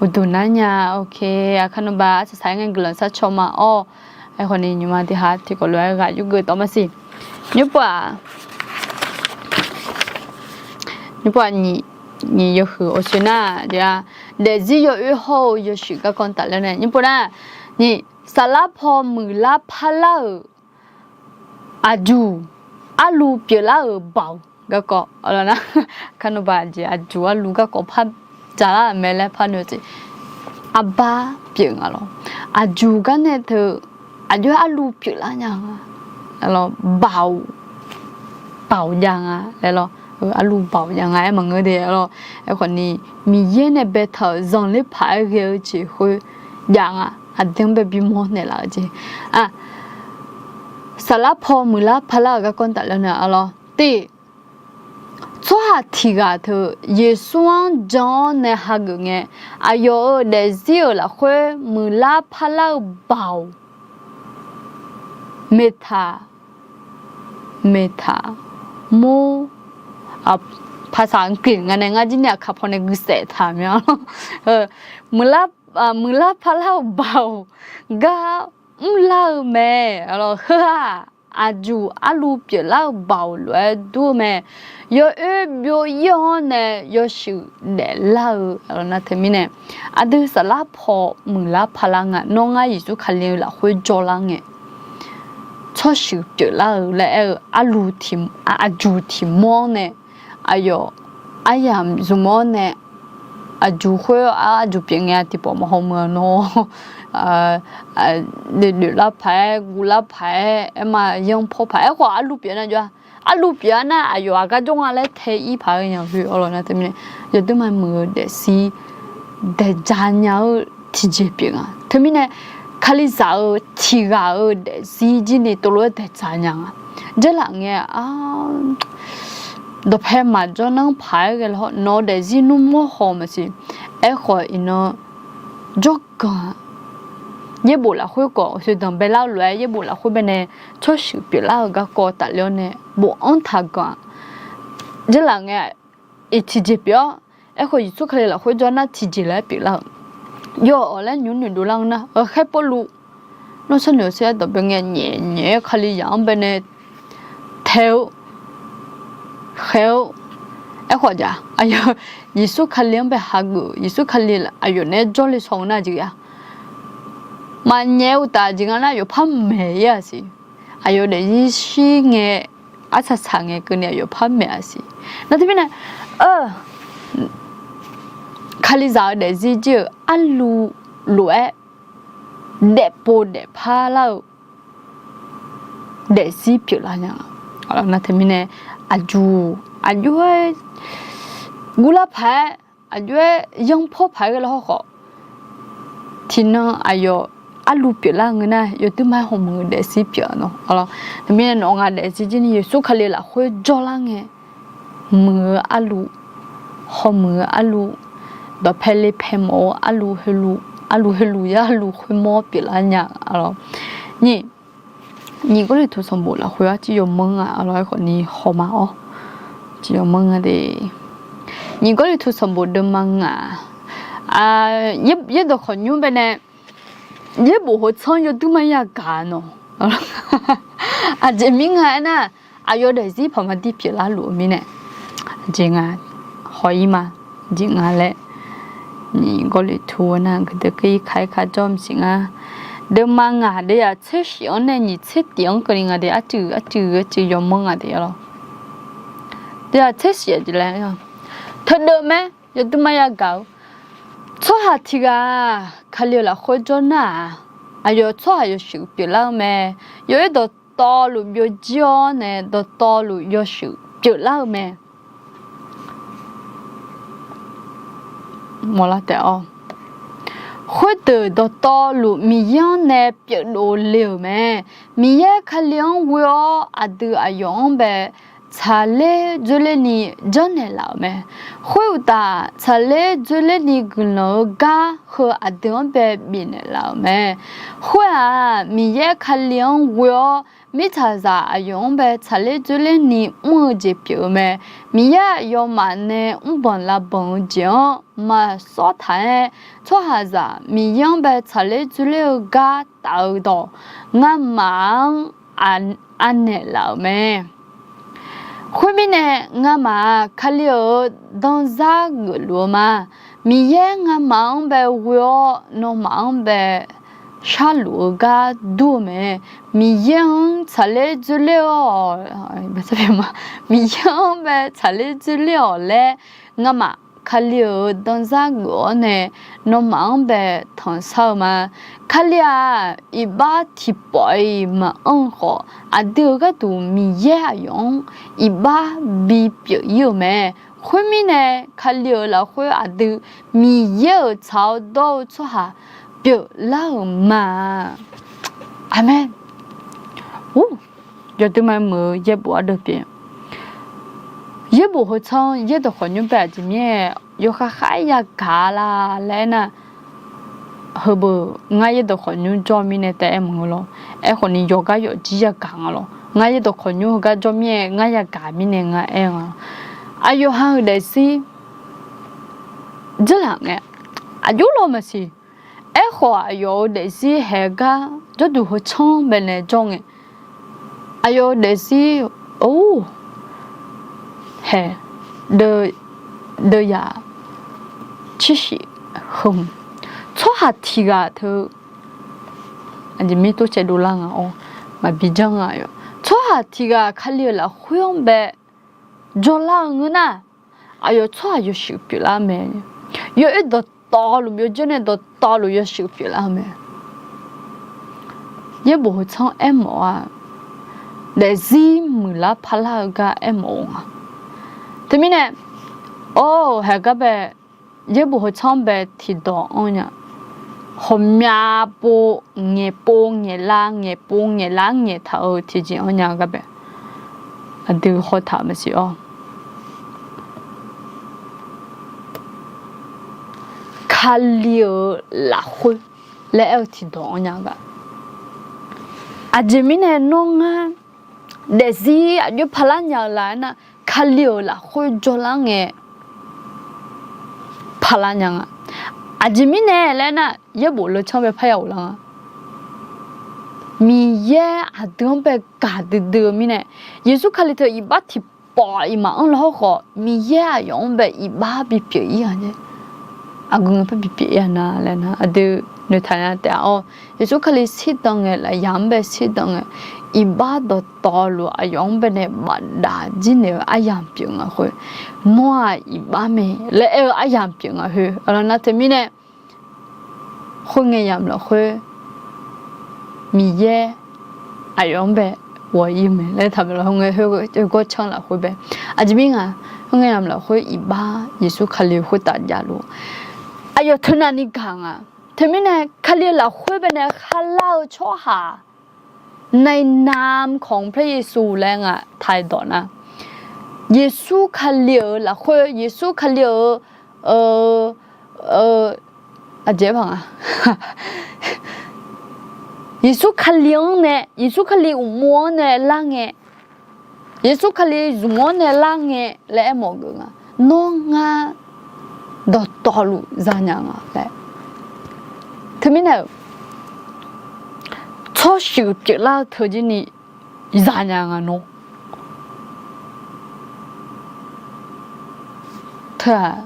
uqduq nar nya, ok, aqkar nmr ba arsaq saq-aer ngae guiqlanq sharcaw ma-awr, aerkhawfni nyiq ma tiqha tiqkawv lof-aer ghaq yurgeuf tawv maqsiq. Nymrpov-aq, nymrpov-aq nyiq, nyiq yawhuiq awqsoe nar, daefzir yawoer hawr-eu yawshuif garkawv tafler nae nymrpov nar, nyiq, saflar paw muiqlar parlar-euq aqjuq arluv pyeuflar-euq baoq garkawv, aqkar nmr ba jeq aqjuq arluv garkawv par dzaqlar-euq mae laer par noeq-eu jeq, arbar pyeuf nga lawq. Aqjuq gar nae teu aqjox-aer arluv pyeuflar nya nga, baoq, baoq jav nga laer lawr, arluv baoq jav nga aer maqngeur de lawr. Aerkhawfni, Miqyaer nae baetaq-euq zanqler paq-aer ghae-eu jeq khoer jav nga, aqdui-anr bae bimawr naeqlaf-eu jeq. Saflar paw muiqlar parlar-euq garkawv tafler nae lawr, tiq, tsawrhaq tiq ghaq teu Yeqsur-anr jan-awr nae hageuf ngae, aqyawf-euq daefzir-euq lafkhoer muiqlar parlar-eu baoq, meqtaq, meqtaq, mawr, paqsaq nqeq nga nae ngar jir ni aqkaq paw nae guisaef taq mya. Muiqlar parlar-eu baoq gar mrlar-eu mae. Heu-aq, aqjuq arluv pyeuflar-eu baoq lof-aer dur-eu mae. Yawoer byov-ir-awr nae yawshuif daeflar-eu nar teumirnae, aqdui saflar paw muiqlar parlar nga. Nawr ngar Yeqsur Kali-eu lafkhoer jawrlar ngae, tsawrshuif pyeuflar-eu laer aer-eu arluv, aqjuq tiq mawr-anr nae, aqyawf aryamq zmq-awr nae, aqjuq khoer aqjuq pyeuf ngae tiqpawf maqhaw muiq-a nawr, doedoeq lar paq-aer, guv lar paq-aer, aerma yanr pawr paq-aer khawf arluv pyeuf nar jawr-a. Arluv pyeuf-a nar aqyawf aqgar jawr nga laer tae-ir paq-aer nya-eu khoer arlawq nar teumirnae, yawduirma muiq-eu daefzir daeq dzaq nya-eu tiqjeq pyeuf nga. Teumirnae, Kalizaq-eu tiq ghaq-euq daefzir jir ni tov lof-aer daeq dzaq nya nga. Jeurlaf ngae, dawqpae maqjawr nanr paq-aer ghae lawr, nawq-eu daefzir nmr mawr haw maqsiq. Aerkhawf iqnan jawrganq-a. Yaerbof lafkhoer khawf, oeqsoeq danqbae lar-eu lof-aer yaerbof lafkhoer bae nae tsawrshuif pyeuflar-euq garkawv tafler-awr nae bofanr taq ganq-a. Jeurlaf ngae, iq tiqjeq pyeuf-awr, aerkhawf Yeqsur Kali lafkhoer jawr nar tiqjeq laer pyeuflar-euq. Yawawq laer nymr noeqdov lar-eu nar, ghaqkhaer Pawrluv, nawr sharnoeq-eu saer-aer dawqbae ngae nyaef nyaef-aer Kalizaq-anr bae nae tae-eu, khaer-eu, aerkhawf jaq, aqyawf Yeqsur Kali-anr bae hageuf, Yeqsur Kali aqyawf naeq-aer jawrle shaw-eu nar jeq-a. Maqnyaef uqtaf jeq nga nar yawqpar maeq-ir-a siq. Aqyawf daefzir shir ngae, arsaq saq ngae keuvni aqyawf par maeq-a siq. Nar teumirnae, Kalizaq-eu daefzir jir-euq arluv lof-aer daefpov daefpar lar-eu daefzir pyeuflar nya. Nar teumirnae, aqjuq, aqjox-aer guvlar paq-aer, aqjox-aer yanr pawr paq-aer ghae lawr hawkhawf, tiqnan aqyawf arluv pyeuflar ngeur nar yawduirma-aer hawmuiq-eu daefzir pyeuf-a nawr. Teumirnae nawq-eu ngaq daefzir jir ni Yeqsur Kali lafkhoer jawrlar ngae, muiq-eu arluv, hawmuiq-eu arluv, dawqpae le pae mawf-eu arluv, arluv heulof yar arluv khoermawr pyeuflar nya-a lawr. Nyiq, nyiq Gawrliqtu sanqbof lafkhoer arciv yawmanr nga lawr, aerkhawf ni hawma-awr, arciv yawmanr nga de. Nyiq Gawrliqtu sanqbof deuvma ngaq, yaerdawq khawqnymr bae nae yaerbof hawtsanr yawduirma yagaq nawq. Aqjeq mir nga aernar, aqyawf daefzir paq maqdir pyeuflar luf-eu mirnae, aqjeq nga, haw-ir ma, jeq nga laer, nyiq Gawrliqtu nar guiqdui keuv-ir ka-ir ka jawr maqsiq nga. Deuvma ngaq deuvyaq tser shif-anr nae nyiq tser tif-anr keuvni nga de, arcuiv arcuiv arcuiv yawmanr nga de lawr. Deuvyaq tser shif-a jeq laer, teudeuv mae, yawduirma yagaq-eu tsawrhaq tiq ghaq-aq, Kali-euq lafkhoer jawr nar-aq, aqyawf tsawrhaq yawshuif pyeuflar-eu mae. Yawoer dawqtawvluf byovjir-awr nae dawqtawvluf yawshuif pyeuflar-eu mae. Mawrlar taef-awr, Khoerdeuq dawqtawvluf Miqyaer-anr nae pyeufdov le-euq mae. Miqyaer Kali-anr ghoe-awr aqdui aqyawf-anr bae tsaqler dzoerlerni janrnaeq laf-euq mae. Khoeruqtaf, tsaqler dzoerlerni guiqlanq-eu gar heu aqdui-anr bae bifnaeq laf-euq mae. Khoer-aq, Miqyaer Kali-anr ghoe-awr mirtsaqzaq aqyawf-anr bae tsaqler dzoerlerni mr-eu jeq pyeuf-eu mae. Miqyaer aqyawfmaf nae mrbanq lavbanq-eu jeq-anr maqsawr taq-aer, tsawrhaqzaq Miqyaer-anr bae tsaqler dzoerler-eu gar taf-eu dawq ngamaf-anr anaeq laf-euq mae. Khoermirnae, ngamaf-aq, Kali-euq danzar geufluf-eu ma. Miqyaer ngamaf-anr bae ghoe-awr, nawmaf-anr bae sharluf-eu gar dur-eu mae. Miqyaer-anr tsaqler dzoerler-awq, Miqyaer-anr bae tsaqler dzoerler-awq laer, ngamaf Kali-euq danzar geuf-awr nae nawmaf-anr bae tanqshar-eu ma. Kali-aq, iqbax tiqpawf-iq maqanr-eu khawf, aqdui-euq gharduq Miqyaer aqyawf-anr iqbax bipyeuf ir-euq mae. Khoermirnae, Kali-euq lafkhoer aqdui Miqyaer-euq tsaq-awr dawr-eu tsawrhaq pyeuflar-euq ma. Aqmeq. Yawdui ma muiq-eu yaerbof ardeuv pyeuf. Yaerbof heu tsanr yaerdawq khawqnymr bae aqjeq mirnae yawkhav khav-aer yagaq la laer aernar, heubeu ngar yaerdawq khawqnymr jawr mirnae taef-aer maqngeur lawr. Aerkhawf ni yawqgar yawfjir yagaq nga lawr. Ngar yaerdawq khawqnymr heugar jawr mirnae ngar yagaq mirnae ngar aer nga lawr. Aqyawf ha-euq daefzir dzeurlaf ngae, aqjox law maqsiq. Aerkhawf, aqyawf-euq daefzir haeq gar jawrduq heu tsanr baenae jawr ngae, aqyawf-euq daefzir or haeq deuv, deuv yaq tser shif heu hmq, tsawrhaq tiq ghaq teu aqjeq mirnae tov caev dovlar nga-awr maqbi janr nga yawq. Tsawrhaq tiq ghaq Kali-euq lafkhoer-anr bae jawrlar-eu ngeur nar, aqyawf tsawrhaq yawshuif pyeuflar-eu mae. Yawoer dawqtawvluf, yawjawr nae dawqtawvluf yawshuif pyeuflar-eu mae. Yaerbof heu tsanr aermawf-a, daefzir muiqlar parlar-eu gar aermawf-eu nga. Teumirnae, or, haeq gar bae, yaerbof heu tsanr bae tiqdawq anr nya. Ghawqmya pov ngaeqpov ngaeqlav ngaeqpov ngaeqlav ngaeqtaq-eu tiqjeq anr nya gar bae, aqdui hawtaq maqsiq-awr. Kali-euq lafkhoer laer aer-eu tiqdawq anr nya gar. Aqjeq mirnae nawr ngar daefzir aqjox parlar nya-eu la aernar, Kali-euq lafkhoer jawrlar ngae parlar nya nga. Aqjeq mirnae laer aernar, yaerbof leucanr bae parya ghoflar nga. Miqyaer aqdui-anr bae gaqdui dui-eu mirnae, Yeqsur Kali teu iqbax tiqpawf iqmaq anr lawr hawrkhawf, Miqyaer aqyawf-anr bae iqbax bipyeuf ir-a jeq. Aqgeu ngae par bipyeuf ir-a na laer nar, aqdui noeqtaq nya taef-a-awr, Yeqsur Kali shirdan ngae, lafyaq-anr bae shirdan ngae, iqbax dawqtawvluf aqyawf-anr baenae bafdaf jir naeq-eu aryamq pyeuf nga khoer, nawr-aq iqbax mae laer aer-eu aryamq pyeuf nga khoer. Aqlawq nar teumirnae, khoerngae yamq lafkhoer Miqyaer aqyawf-anr bae ghawq ir-eu mae laer taqmaeq lawq. Khoerngae, khoergawr canr lafkhoer bae, aqjeq mir nga, khoerngae yamq lafkhoer iqbax Yeqsur Kali khoertav javluf aqyawf teunav ni gaq nga. Teumirnae Kali-eu lafkhoer baenae kharlar-eu tsawrhaq ในนามของพระเยซู laer nga taqdawq nar, Yeqsur Kali-euq lafkhoer, Yeqsur Kali-euq, eu, eu, aqjeq-aer paq nga, Yeqsur Kali-anr nae, Yeqsur Kali uqmov-anr nae lar ngae, Yeqsur Kali zmq-anr nae lar ngae laer aermawf geuf nga. Nawr ngar dawqtawvluf zanya nga laer. Teumirnae-euq tsawrshuif pyeuflar-eu teu jir ni zanya nga nawr. Teu-aq,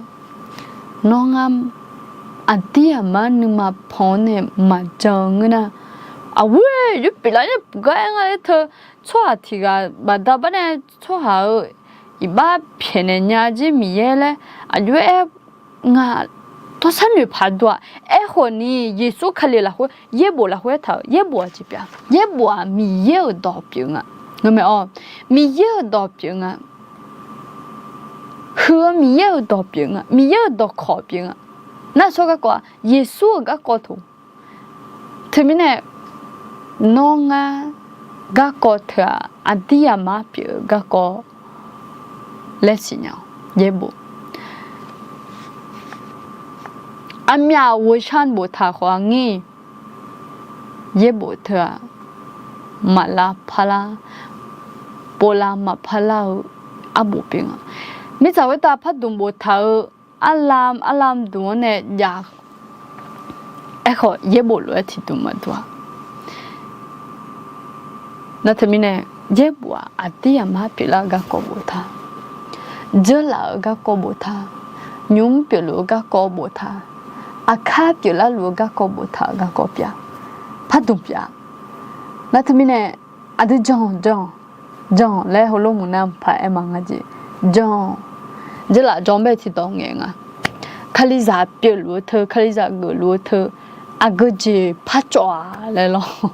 nawr ngar aqdir aqmar nuima pan-awr nae maqjan-eu ngeur nar, aqghoer yawpyeuf lar yawpuq gar aer nga laer teu, tsawrhaq tiq ghaq baqda bar nae tsawrhaq-euq iqbax pyaeqnaeq nya jir Miqyaer laer aqjox-aer aer nga. Tawrshar noeq paq dov-aq. Aerkhawf ni Yeqsur Kali lafkhoer, yaerbof lafkhoer aertaq-euq, yaerbof-aq jeq pyeuf-a. Yaerbof-aq Miqyaer-euq dawq pyeuf nga. Ngeur mae-awr, Miqyaer-euq dawq pyeuf nga. Huiq-eu Miqyaer-euq dawq pyeuf nga. Miqyaer-euq dawqkawq pyeuf nga. Nar sawr garkawv-aq, Yeqsur-euq garkawv teu. Teumirnae, nawr ngar garkawv teu-aq, aqdir aqmar pyeuf-eu garkawv laer siqnya-awq. Yaerbof, aqmyaf ghoeqsha boftaq khawf-aq ngir, yaerbof teu-aq, maqlav parlar, povlav maqpar lar-eu arbof pyeuf nga. Mirtsaq khoertav pardmq boftaq-eu arlam arlam dmq-anr nae jav. Aerkhawf yaerbof lof-aer tiqdmq maqdmq-a. Nar teumirnae, yaerbof-aq aqdir aqmar pyeuflar-eu garkawv boftaq, dzeurlaf-eu garkawv boftaq, nymq-mr pyeufluf-eu garkawv boftaq, aqkar pyeuflar luf-eu garkawv boftaq-eu garkawv pyeuf-a. Pardmq pyeuf-a. Nar teumirnae, aqdui jan jan jan laer heulof muiq nar paq-aer ma nga jeq. Jan, dzeurlaf jan bae tiqdawq ngaeq nga. Kalizaq pyeufluf-eu teu, Kalizaq geufluf-eu teu, aqgeu jeq par cawv-a laer lawr.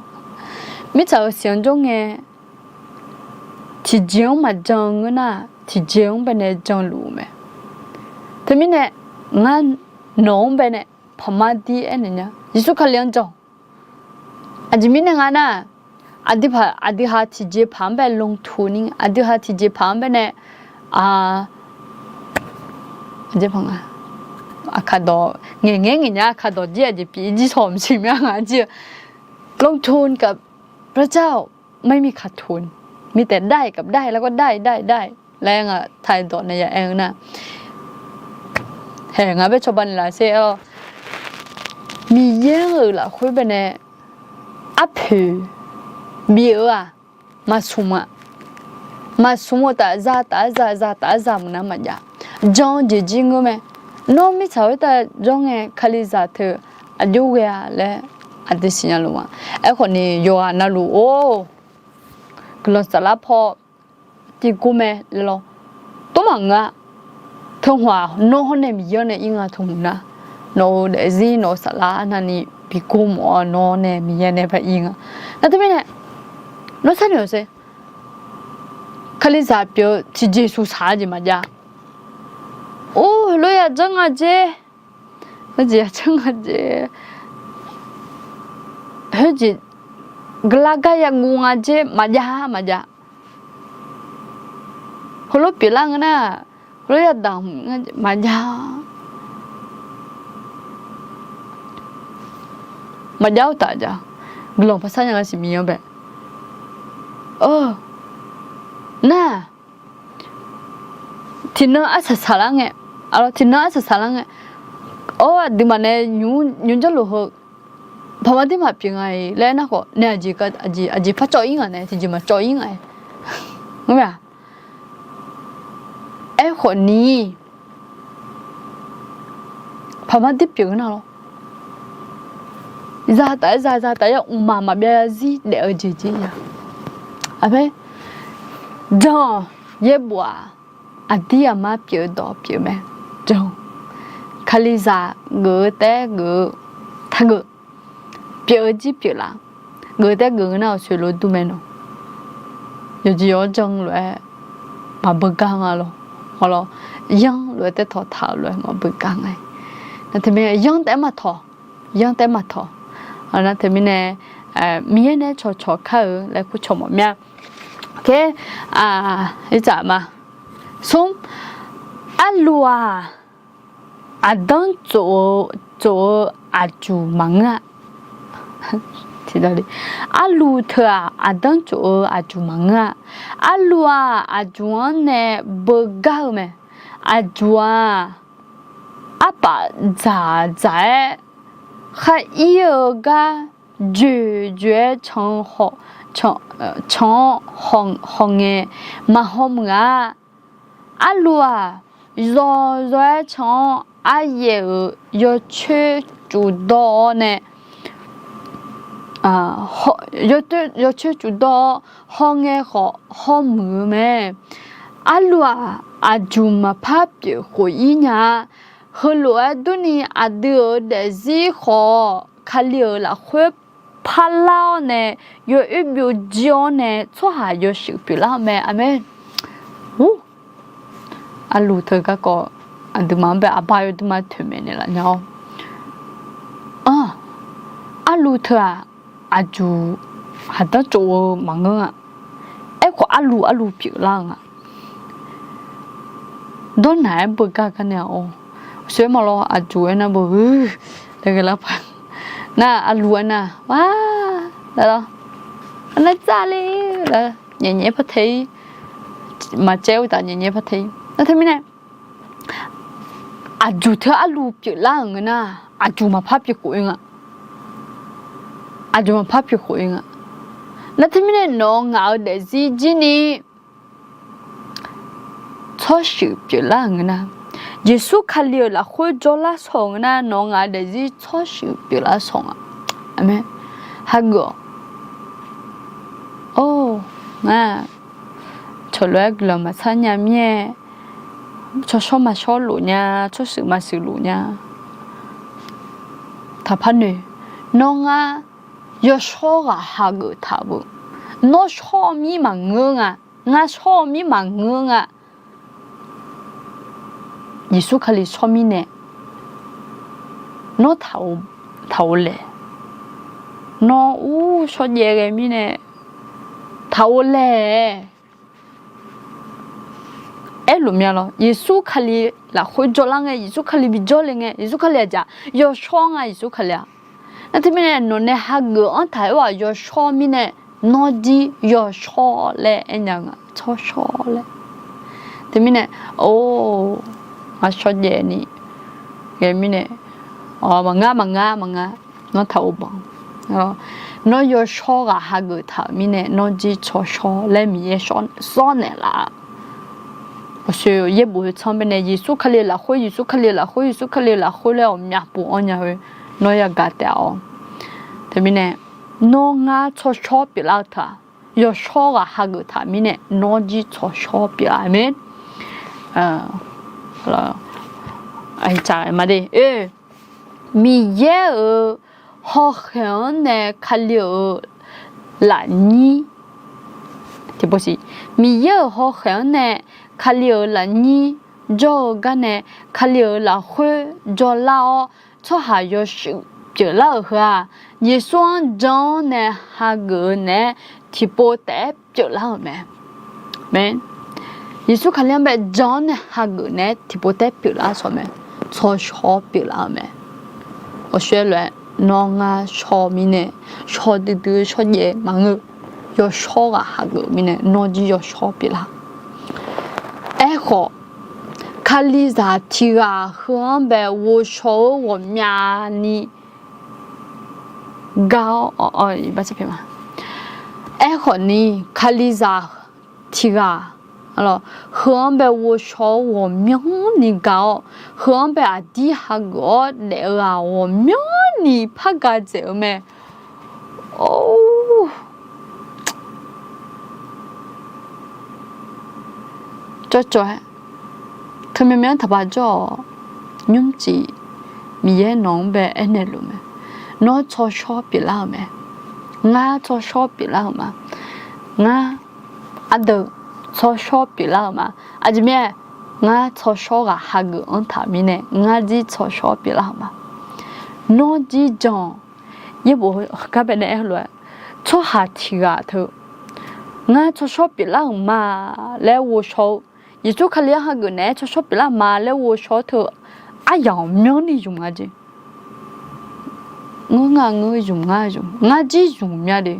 Mirtsaq-euq siq-anr jawr ngae, tiqjeq-anr maqjan-eu ngeur nar, tiqjeq-anr baenae janluf-eu mae. Teumirnae, ngar nawq-anr baenae paqmar dir aernaeq nya. Yeqsur Kali-anr jan. Aqjeq mirnae nga nar, aqdui paq, aqdui ha tiqjeq paq-anr bae ลงทุน ni, aqdui ha tiqjeq paq-anr baenae, a, aqjeq paq nga, aqkaqdawq ngaeq ngaeq ngaeq nya, aqkaqdawq jir aqjeq pyeuf jir shawq maqsiq mya nga jir-eu ลงทุนกับพระเจ้าไม่มีขาดทุน มีแต่ได้กับได้ แล้วก็ได้ได้ได้ laer nga taqdawq nae ya aer-eu nar, hae nga bae cawba ni laf sher-awr, Miqyaer-euq lafkhoer baenae arpoeq bif-eu-aq, maqsmq-a. Maqsmq-eu taf zataf-aer za zataf-aer za maqnar maqjav. Jan-eu jeq jir ngeur mae. Nawr mirtsaq khoertav jawr ngae Kalizaq teu aqjox ghae-a laer aqdui siqnya luf ma. Aerkhawf ni yawqghaq navluf-or, guiqlanq saflar paw tiqgor mae laer lawr. Tov maqngeur-a. Teu hmq-aq nawr hawr nae Miqyaer-anr nae ir nga teu hmq nar. Nawq-euq daefzir nawq-euq saflar arnavni bi gor mawf-awr nawr nae Miqyaer nae ba ir nga. Nar teumirnae, nawr sharnoeq-awq sher. Kalizaq pyeuf-eu tiqjeq suqsaq-eu jeq maqjav. Or, heulof ya janr nga jer. Heujeq ya janr nga jer. Heujeq guiqlanq gar yaguv nga jer maqjav maqjav. Heulof pyeuflar ngeur nar, heulof yadaq maqjav. Maqjav-awr taf jav. Guiqlanq paqsar nya ngar siq Miqyaer-anr bae. Nar, tiqnan arsaq saqlar ngae, tiqnan arsaq saqlar ngae, awr aqduimaf nae nymq janrluf heu paqmar dir maqpyeuf nga-iq laer aernar khawf nae, aqjeq par cawv ir ngaq nae tiqjeq maqcawv ir ngaq-aer. Ngar mae-aq, aerkhawf ni paqmar dir pyeuf-eu nar lawr. Zataf-aer za zataf-aer ya mqmaq maqbyav zarzir daef-eu jeq jir ya. Aqmeq. Jan-awq. Yaerbof-aq, aqdir aqmar pyeuf-eu dawq pyeuf mae. Jan-awq. Kalizaq geuf-eu taef-aer geuf-eu taqgeuf. Pyeuf-eu jir pyeuflar. Geuf taef-aer geuf-eu nar-awq soeqlof dur mae nawq. Yawqjeq yawq-anr jan lof-aer maqbeugar nga lawq. Hawlawq, yanr lof-aer taef tawq taq-euq lof-aer maqbeugar nga. Nar teumirnae yanr taef-aer maqtawq. Yanr taef-aer maqtawq. Nar teumirnae Miqyaer nae cawqcawq kar-eu laer kur cawq mawf mya. Khe, irtsaq ma. Smr, arlu-aq, aqdanr tsof-eu, tsof-eu aqjuq maqngeur-a. Arlu teu-aq, aqdanr tsof-eu aqjuq maqngeur-a. Arlu-aq, aqjuq-anr nae beugar-eu mae. Aqjuq-aq, arpaf dzaqdzaq-aer khar ir-eu gar joeqjoeq-aer can-anr, can-anr hawngae maqhaw muiq-a. Arlu-aq, zawqzawq-aer can-anr aryaef-euq yawcoer cufdawr-awr nae, yawcoer cufdawr-awr hawngae khawf hawmuiq-eu mae. Arlu-aq, aqjuq maqpar pyeuf khof ir nya-a. Heulof-aer durni aqdui-euq daefzir khawf Kali-euq lafkhoer parlar-awr nae yawoer byovjir-awr nae tsawrhaq yawshuif pyeuflar-eu mae. Aqmeq. Arlu teu garkawv aqduimaf-anr bae aqbar yawduima toeqmaeq naeqlaf nya-awr, Anr, arluv teu-aq, aqjuq haqdanr tsov-eu maqngeur nga. Aerkhawf arluv arluv pyeuflar-eu nga. Dawrnaq-aer beugar gar nae-aq, or, soerma lawr aqjuq aernar beu, laer ghae lar paq. Nar arluv aernar, ar, laer lawr, arnav dzar le laer nyaef nyaef par tae-ir, maqcaev-eu uqtaf nyaef nyaef par tae-ir. Nar teumirnae aqjuq teu arluv pyeuflar-euq ngeur nar, aqjuq maqpar pyeuf khof-ir nga. Aqjuq maqpar pyeuf khof-ir nga. Nar teumirnae nawq-eu ngaq-eu daefzir jir ni tsawrshuif pyeuflar-euq ngeur nar, Yeqsur Kali-euq lafkhoer jawrlar shawr-euq ngeur nar, nawq-eu ngaq-eu daefzir tsawrshuif pyeuflar shawr nga. Aqmeq. Hageuf-awq. Or, ngar cawqlof-aer guiqlanq maqsar nya mir-aer, tsawrshawr maqshawr lof nya, tsawrshuif maqshuif lof nya. Taqpar noeq. Nawr ngar yawshawr ghaq hageuf taq-eu, nawr shawr mir maqngeur nga, ngar shawr mir maqngeur nga. Yeqsur Kali shawr mirnae, nawr taq-eu laeq, nawr ur shawrjaev ghae mirnae taq-eu laeq. Aerluf mya lawr, Yeqsur Kali lafkhoer jawrlar ngae, Yeqsur Kali bijawr le ngae, Yeqsur Kali aqjeq yawshawr nga, Yeqsur Kali-aq. Nar teumirnae nawqnae hageuf-anr taq-aer-aq yawshawr mirnae, nawr jir yawshawr laer aernya nga, tsawrshawr laer. Teumirnae, or, ngar shawrjaev ni ghae mirnae, maqngar maqngar maqngar, nawr taq-eu banq. Nawr yawshawr ghaq hageuf taq-euq mirnae, nawr jir tsawrshawr laer Miqyaer sawr naeqlaf-a. Aqsoeq yaerbof heu tsanr baenae Yeqsur Kali lafkhoer, Yeqsur Kali lafkhoer, Yeqsur Kali lafkhoer laer ghawqmya pov-anr nya-eu, nawr yagaq taef-awq. Teumirnae, nawr ngar tsawrshawr pyeuflar-eu taq, yawshawr ghaq hageuf taq mirnae, nawr jir tsawrshawr pyeuflar-eu mae. Miqyaer-euq hawkhaeq-anr nae Kali-euq lafnyir, tiqpov siq, Miqyaer-euq hawkhaeq-anr nae Kali-euq lafnyir jawr-eu gar nae, Kali-euq lafkhoer jawrlar-awr, tsawrhaq yawshuif pyeuflar-euq heu-aq, Yeqsur-anr jan-awr nae hageuf-eu naeq-aer tiqpov taef-aer pyeuflar-euq mae. Amen. Yeqsur Kali-anr bae jan-awr nae hageuf naeq-aer tiqpov taef-aer pyeuflar shawr mae. Tsawrshawr pyeuflar-euq mae. Ghawqshoer lof-aer, nawr ngar shawr mirnae, shawr duidui shawrjaev maqngeur, yawshawr ghaq hageuf mirnae nawr jir yawshawr pyeuflar. Aerkhawf, Kalizaq tiq ghaq heu-anr bae ghovshaw-eu ghawqmyani gar-awr, aerkhawf ni Kalizaq tiq ghaq heu-anr bae ghovshaw-eu ghawqmyanrni gaq-awr, heu-anr bae aqdir hageuf-awr daef-eu ghaq ghawqmyanrni pargaq dzaeq-eu mae. Or, cawvcawv-aer, teumyanmya-anr taqpaq jawr-awq. Nymrcif Miqyaer nawq-anr bae aernaeq luf mae. Nawr tsawrshawr pyeuflar-euq mae. Ngar tsawrshawr pyeuflar-euq ma. Ngar ardeuv tsawrshawr pyeuflar-euq ma. Aqjeq mirnae, ngar tsawrshawr ghaq hageuf-anr taq mirnae, ngar jir tsawrshawr pyeuflar-euq ma. Nawr jir jan-awq. Yaerbof heugar baenae aer-eu lof-aer, tsawrhaq tiq ghaq teu, ngar tsawrshawr pyeuflar-euq ma laer ghovshaw-eu, Yeqsur Kali-anr hageuf naeq-aer tsawrshawr pyeuflar-euq ma laer ghovshaw-eu teu, aryamq ghawqmyanrni zmq nga jeq. Ngeur nga ngeur, zmq nga zmq, ngar jir zmq mya de.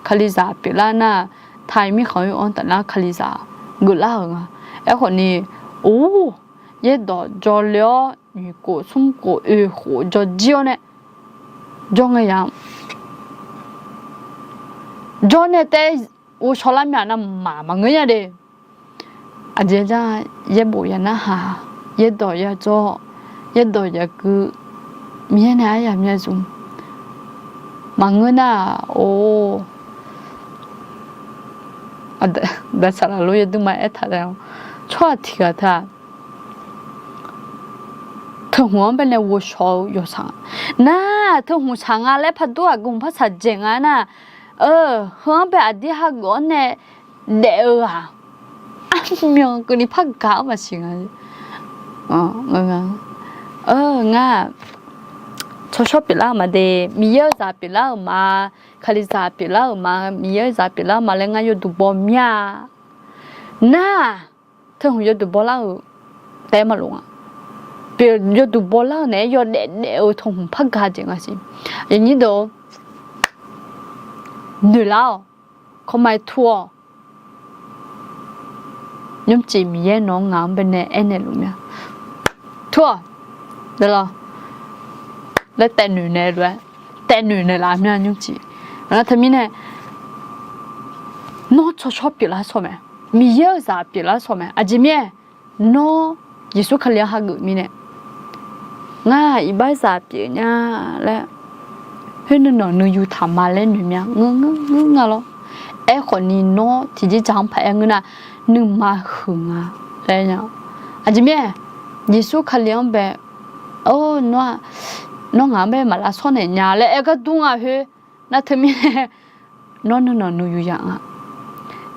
Kalizaq pyeuflar nar, taiq mirkhanq oe-anr tafnar Kalizaq geuflar-euq nga. Aerkhawf ni, or, yaerdawq jawrle-awr nyiq khof smr khof oe khof jawr jir-awr nae, jawr ngae ya, jawr nae taef ghovshaw lar mya navmaqmaq maqngeur nya de. Aqjeq jar, yaerbof ya narhaq, yaerdawq ya jawr, yaerdawq ya gui, Miqyaer nae aryamq mya zmq maqngeur nar-aq, or, daq saqlaq lor yawduima aertaq-a, tsawrhaq tiq ghaq teu-aq, teuhmq-anr baenae ghovshaw-eu yawshaq nar, teuhmq shaq nga laer paqdur aqgeu hmq par shaqdzaeq nga nar, heu-anr bae aqdir hageuf-awr nae daef-eu ghaq, armyan keuvni par gaq-anr maqsiq nga. Ngar, tsawrshawr pyeuflar-euq ma de, Miqyaer-euq zaq pyeuflar-euq ma, Kalizaq pyeuflar-euq ma, Miqyaer-euq zaq pyeuflar-euq ma laer ngar yawduq baw mir-a. Nar-aq, teuhmq yawduq bawlar-euq taef-aer maqlof nga. Pyeuf yawduq bawlar-euq naeq-aer yawdaef daef-eu teuhmq par ga jeq nga siq. Aqyuif aqnyir deuq-or, noeqlar-awq. Kawrmar-aer tur-awq. Nymrcif Miqyaer nawq-anr ngaq-anr baenae aernaeq luf mir-a. Tur-awq. Laer lawr. Laer taef noeq naeq lof-aer, taef noeq naeqlaf mir-a nymrcif. Nar teumirnae, nawr tsawrshawr pyeuflar shawr mae. Miqyaer-euq zaq pyeuflar shawr mae. Aqjeq mirnae, nawr Yeqsur Kali-anr hageuf mirnae, ngar iqbaxzaq pyeuf nya laer, khoer nuinanq nuiyu taq ma laer noeq mir-a. Ngeur ngeur ngeur nga lawr. Aerkhawf ni nawr tiqjeq dzaq-anr paq-aer ngeur nar, nuima huiq nga laer nya. Aqjeq mirnae, Yeqsur Kali-anr bae, nawr, nawr ngaq-anr bae maqlavshawr naeq nya laer aer gar dur nga khoer. Nar teumirnae, nawr nuinanq nuiyu ya nga.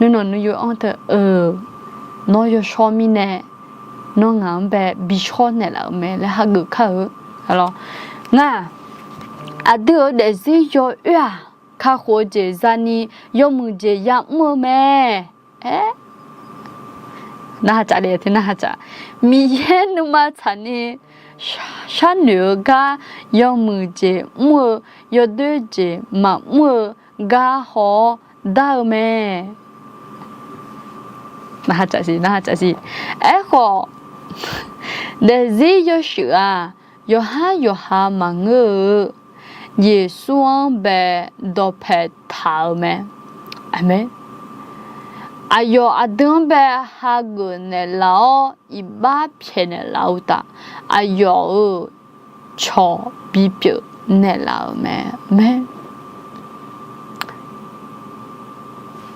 Nuinanq nuiyu-anr teu-eu, nawr yawshawr mirnae, nawr ngaq-anr bae bishawr naeqlaf-euq mae laer hageuf kar-eu. Ngar, aqdui-euq daefzir yawoer-aq, kakhof-eu jeq zani yawmuiq jeq yamr-eu mae. Aer, narhaq caf daef teu narhaq caf. Miqyaer nuima tsaqni sharnoeq-eu gar yawmuiq jeq mr-eu, yawdoer jeq maqmr-eu gar haw-awr dar-eu mae. Narhaq caf siq, narhaq caf siq. Aerkhawf, daefzir yawshuif-aq, yawqhar yawqha maqngeur-eu, Yeqsur-anr bae dawqpae taq-eu mae. Aqmeq. Aqyawf aqdui-anr bae hageuf naeqlaf-awr iqbax pyaeqnaeq laf-eu uqtaf, aqyawf-euq cawq bipyeuf naeqlaf-euq mae. Aqmeq.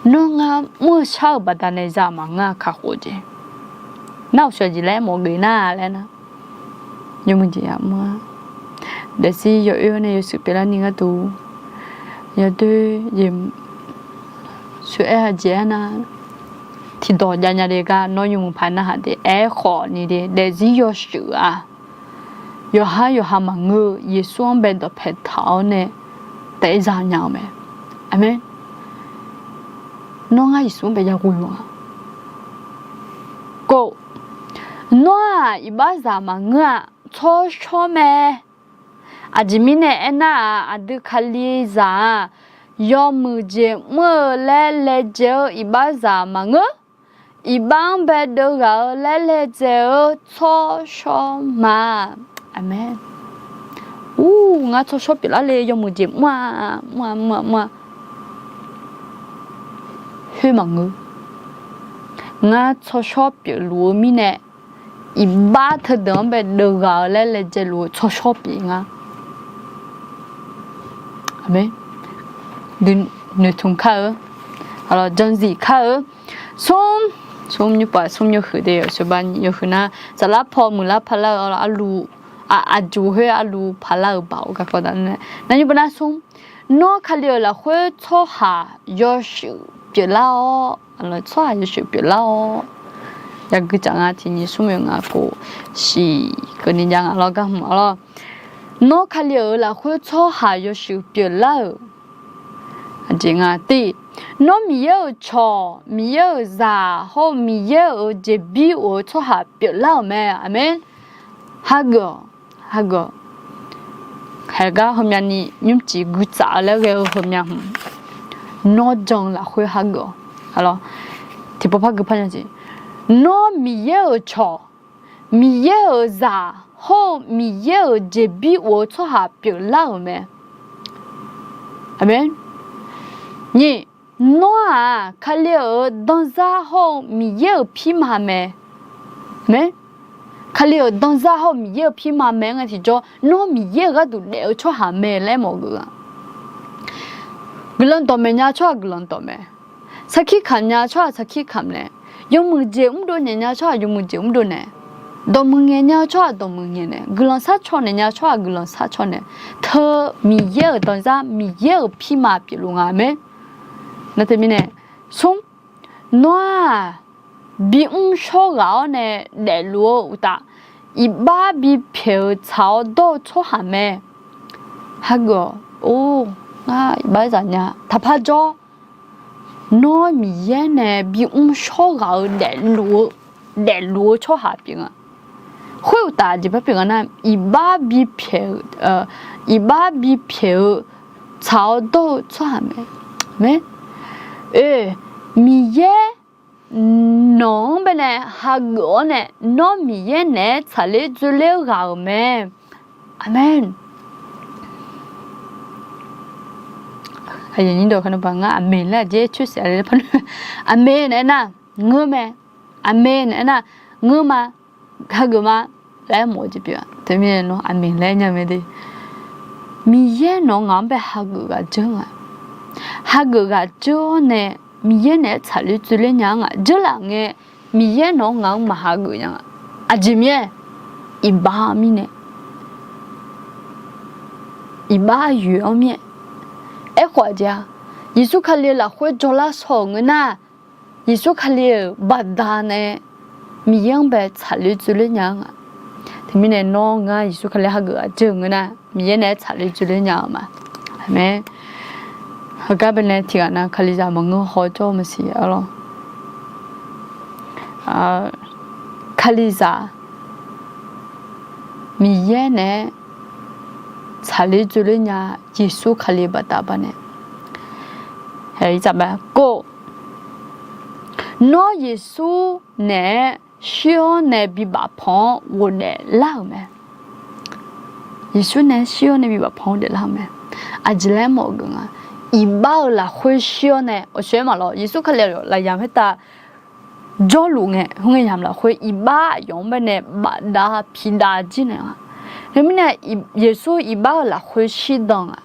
Nawr ngar mr-eu shar-euq baqdanae za maqngeur-a kakhof jeq. Nar uqshoe jeq laer mawf geuf nar laer nar, yawmuiq jeq yamr-a. Daefzir yawoer-awr nae yawshuif pyeuflarni gharduq, yawdoer jeq shuif-aer-a jeq-aer nar, tiqdawq javnya de gar nawr yawmuiq paq narhaq de. Aerkhawf ni de, daefzir yawshuif-aq, yawqhar yawqha maqngeur-eu Yeqsur-anr bae dawqpae taq-awr nae taef-aer zanya-eu mae. Aqmeq. Nawr ngar Yeqsur-anr bae yaghoe-eu nga. Kov, nawr-aq iqbaxzaq maqngeur-a, tsawrshawr mae. Aqjeq mirnae aernar-aq, aqdui Kalizaq-aq, yawmuiq jeq mr-eu laer laejae-eu iqbaxzaq maqngeur. Iqbax-anr bae deuv ghaq-eu laer laejae-eu tsawrshawr ma. Aqmeq. Ur, ngar tsawrshawr pyeuflar le, yawmuiq jeq mr-a, mr-a, mr-a, mr-a. Khoer maqngeur. Ngar tsawrshawr pyeufluf-eu mirnae, iqbax teudeuq-anr bae deuv ghaq-eu laer laejae luf-eu tsawrshawr pyeuf nga. Aqmeq. Noeqtmq kar-eu, janzif kar-eu. Smr, smr nymrpov smr yawhuiq de, yawhuiq nar, saflar paw muiqlar paqlar-eu arluf, aqjuq khoer arluf paqlar-euq baoq garkawv daq-a. Nar nymrpov nar smr, nawr Kali-euq lafkhoer tsawrhaq yawshuif pyeuflar-awr, tsawrhaq yawshuif pyeuflar-awr. Yagui caf nga tiq nyiq smr yawf nga kof shiq keuvni jav nga lawr gar hmq-awr lawr. Nawr Kali-euq lafkhoer tsawrhaq yawshuif pyeuflar-euq. Aqjeq nga tiq, nawr Miqyaer-euq cawq, Miqyaer-euq zaq hawr-eu Miqyaer-euq jeqbir of-eu tsawrhaq pyeuflar-euq mae. Aqmeq. Hageuf-awq, hageuf-awq. Haeq gar heumyavni nymrcif guitsaf-eu laer ghae-eu heumya hmq, nawr jan-eu lafkhoer hageuf-awq. Tiqpov par gui par nya jeq, nawr Miqyaer-euq cawq, Miqyaer-euq zaq hawr-eu Miqyaer-euq jeqbir of-eu tsawrhaq pyeuflar-euq mae. Aqmeq. Nyiq, nawr-aq Kali-euq danzar hawr-eu Miqyaer-euq pirma mae. Mae, Kali-euq danzar hawr-eu Miqyaer-euq pirma mae-aer ngae tiqjawr, nawr Miqyaer-euq gharduq daef-eu tsawrhaq mae laer mawf geuf-a. Guiqlanq dawqmaeq nya-eu tsawrhaq guiqlanq dawqmaeq, sarkir kamq nya-eu tsawrhaq sarkir kamq naeq, yawmuiq jeq mrdov naeq nya-eu tsawrhaq yawmuiq jeq mrdov naeq, dawqmuiq ngaeq nya-eu tsawrhaq dawqmuiq ngaeq naeq, guiqlanq sharcaw naeq nya-eu tsawrhaq guiqlanq sharcaw naeq, teu Miqyaer-euq danzar Miqyaer-euq pirma pyeufluf nga mae. Nar teumirnae, smr, nawr-aq bimr shawr ghaq-awr nae daefluf-eu uqtaf, iqbax bipyaeq-euq tsaq-awr dawr-eu tsawrhaq mae. Hageuf-awq. Or, ngar iqbaxzaq nya taqpar jawr. Nawr Miqyaer nae bimr shawr ghaq-eu daefluf-eu, daefluf-eu tsawrhaq pyeuf nga. Khoeruqtaf jeq par pyeuf nga nar, iqbax bipyaeq-eu, iqbax bipyaeq-eu tsaq-awr dawr-eu tsawrhaq mae. Mae. Oe, Miqyaer nawq-anr baenae hageuf-awr nae, nawr Miqyaer naeq-aer tsaqler dzoerler-eu ghaq-euq mae. Aqmeq. Aqyuif nyir dawq kar ngar aqmeq laer aqjeq coer saef-a le par. Aqmeq naeq-aer nar ngeur mae. Aqmeq naeq-aer nar ngeur ma. Hageuf ma laer mawf-eu jeq pyeuf-a. Teumirnae nawr aqmeq laer nya mae de. Miqyaer nawq-anr ngaq-anr bae hageuf ghaq dzeur nga. Hageuf ghaq dzeur-awr nae Miqyaer naeq-aer tsaqler dzoerler nya-anr ngaq dzeur laf ngae, Miqyaer nawq-anr ngaq-anr maqhageuf nya nga. Aqjeq mirnae, iqbax mirnae, iqbax yoeq-anr mirnae. Aerkhawf aqjeq-a, Yeqsur Kali lafkhoer jawrlar shaw-euq ngeur nar, Yeqsur Kali-euq baqda'nae Miqyaer-anr bae tsaqler dzoerler nya-anr nga. Teumirnae nawr ngar Yeqsur Kali hageuf ghaq dzeur-eu ngeur nar, Miqyaer nae-aer tsaqler dzoerler nya-eu ma. Aqmeq. Heugar baenae tiqghaq nav Kalizaq maqngeur haw jawr-eu maqsiq arlawr. Kalizaq Miqyaer naeq-aer tsaqler dzoerler nya Yeqsur Kali baqda baqnaeq. Kov, nawr Yeqsur naeq-aer shir-awr nae bibaf panq-anr ghofdaef lar-euq mae. Yeqsur nae shir-awr nae bibaf panq-anr ghofdaef lar-euq mae. Aqjeq laer mawf-eu geuf nga. Iqbax-euq lafkhoer shir-awr nae, awqshoer maqlawr, Yeqsur Kali lafyamq khoertav jawrluf ngae, khoerngae yamq lafkhoer iqbax aqyawf-anr baenae bafdav pidav jir naeq nga. Teumirnae, Yeqsur iqbax-euq lafkhoer shirdan nga.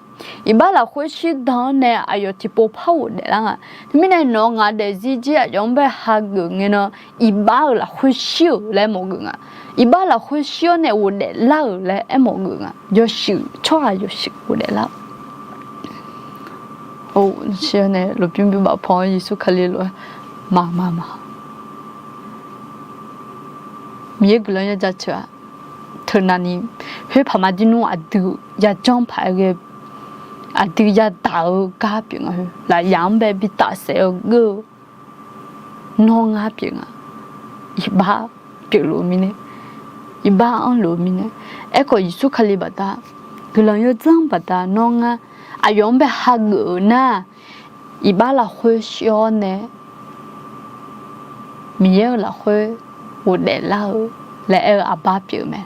Iqbax lafkhoer shirdan-anr nae aqyawf tiqpov par ghofdaef lar nga. Teumirnae nawq-eu ngaq daefzir jir aqyawf-anr bae hageuf ngae nan, iqbax-euq lafkhoer shir-euq laer mawf geuf nga. Iqbax lafkhoer shir-awr nae ghofdaef lar-euq laer aermawf geuf nga. Yawshuif, tsawrhaq yawshuif ghofdaef lar-eu. Or, shir-awr nae lmqbymr bibaf panq-anr Yeqsur Kali lof-aer maqmaq maq. Miqyaer guiqlanq ya jaceuq-aq, teunav ni khoer paq ma jir nmr aqdui yajanr paq-aer ghae, aqdui yadaq-eu gar pyeuf nga. Lafyamq-anr bae bitaf saef-eu geur-eu nawr ngar pyeuf nga. Iqbax pyeufluf-eu mirnae, iqbax anrluf-eu mirnae. Aerkhawf Yeqsur Kali baqda, guiqlanq yawdzanr baqda nawr ngar aqyawf-anr bae hageuf-eu nar, iqbax lafkhoer shir-awr nae Miqyaer-euq lafkhoer ghofdaef lar-eu laer aer-eu aqbar pyeuf-eu mae.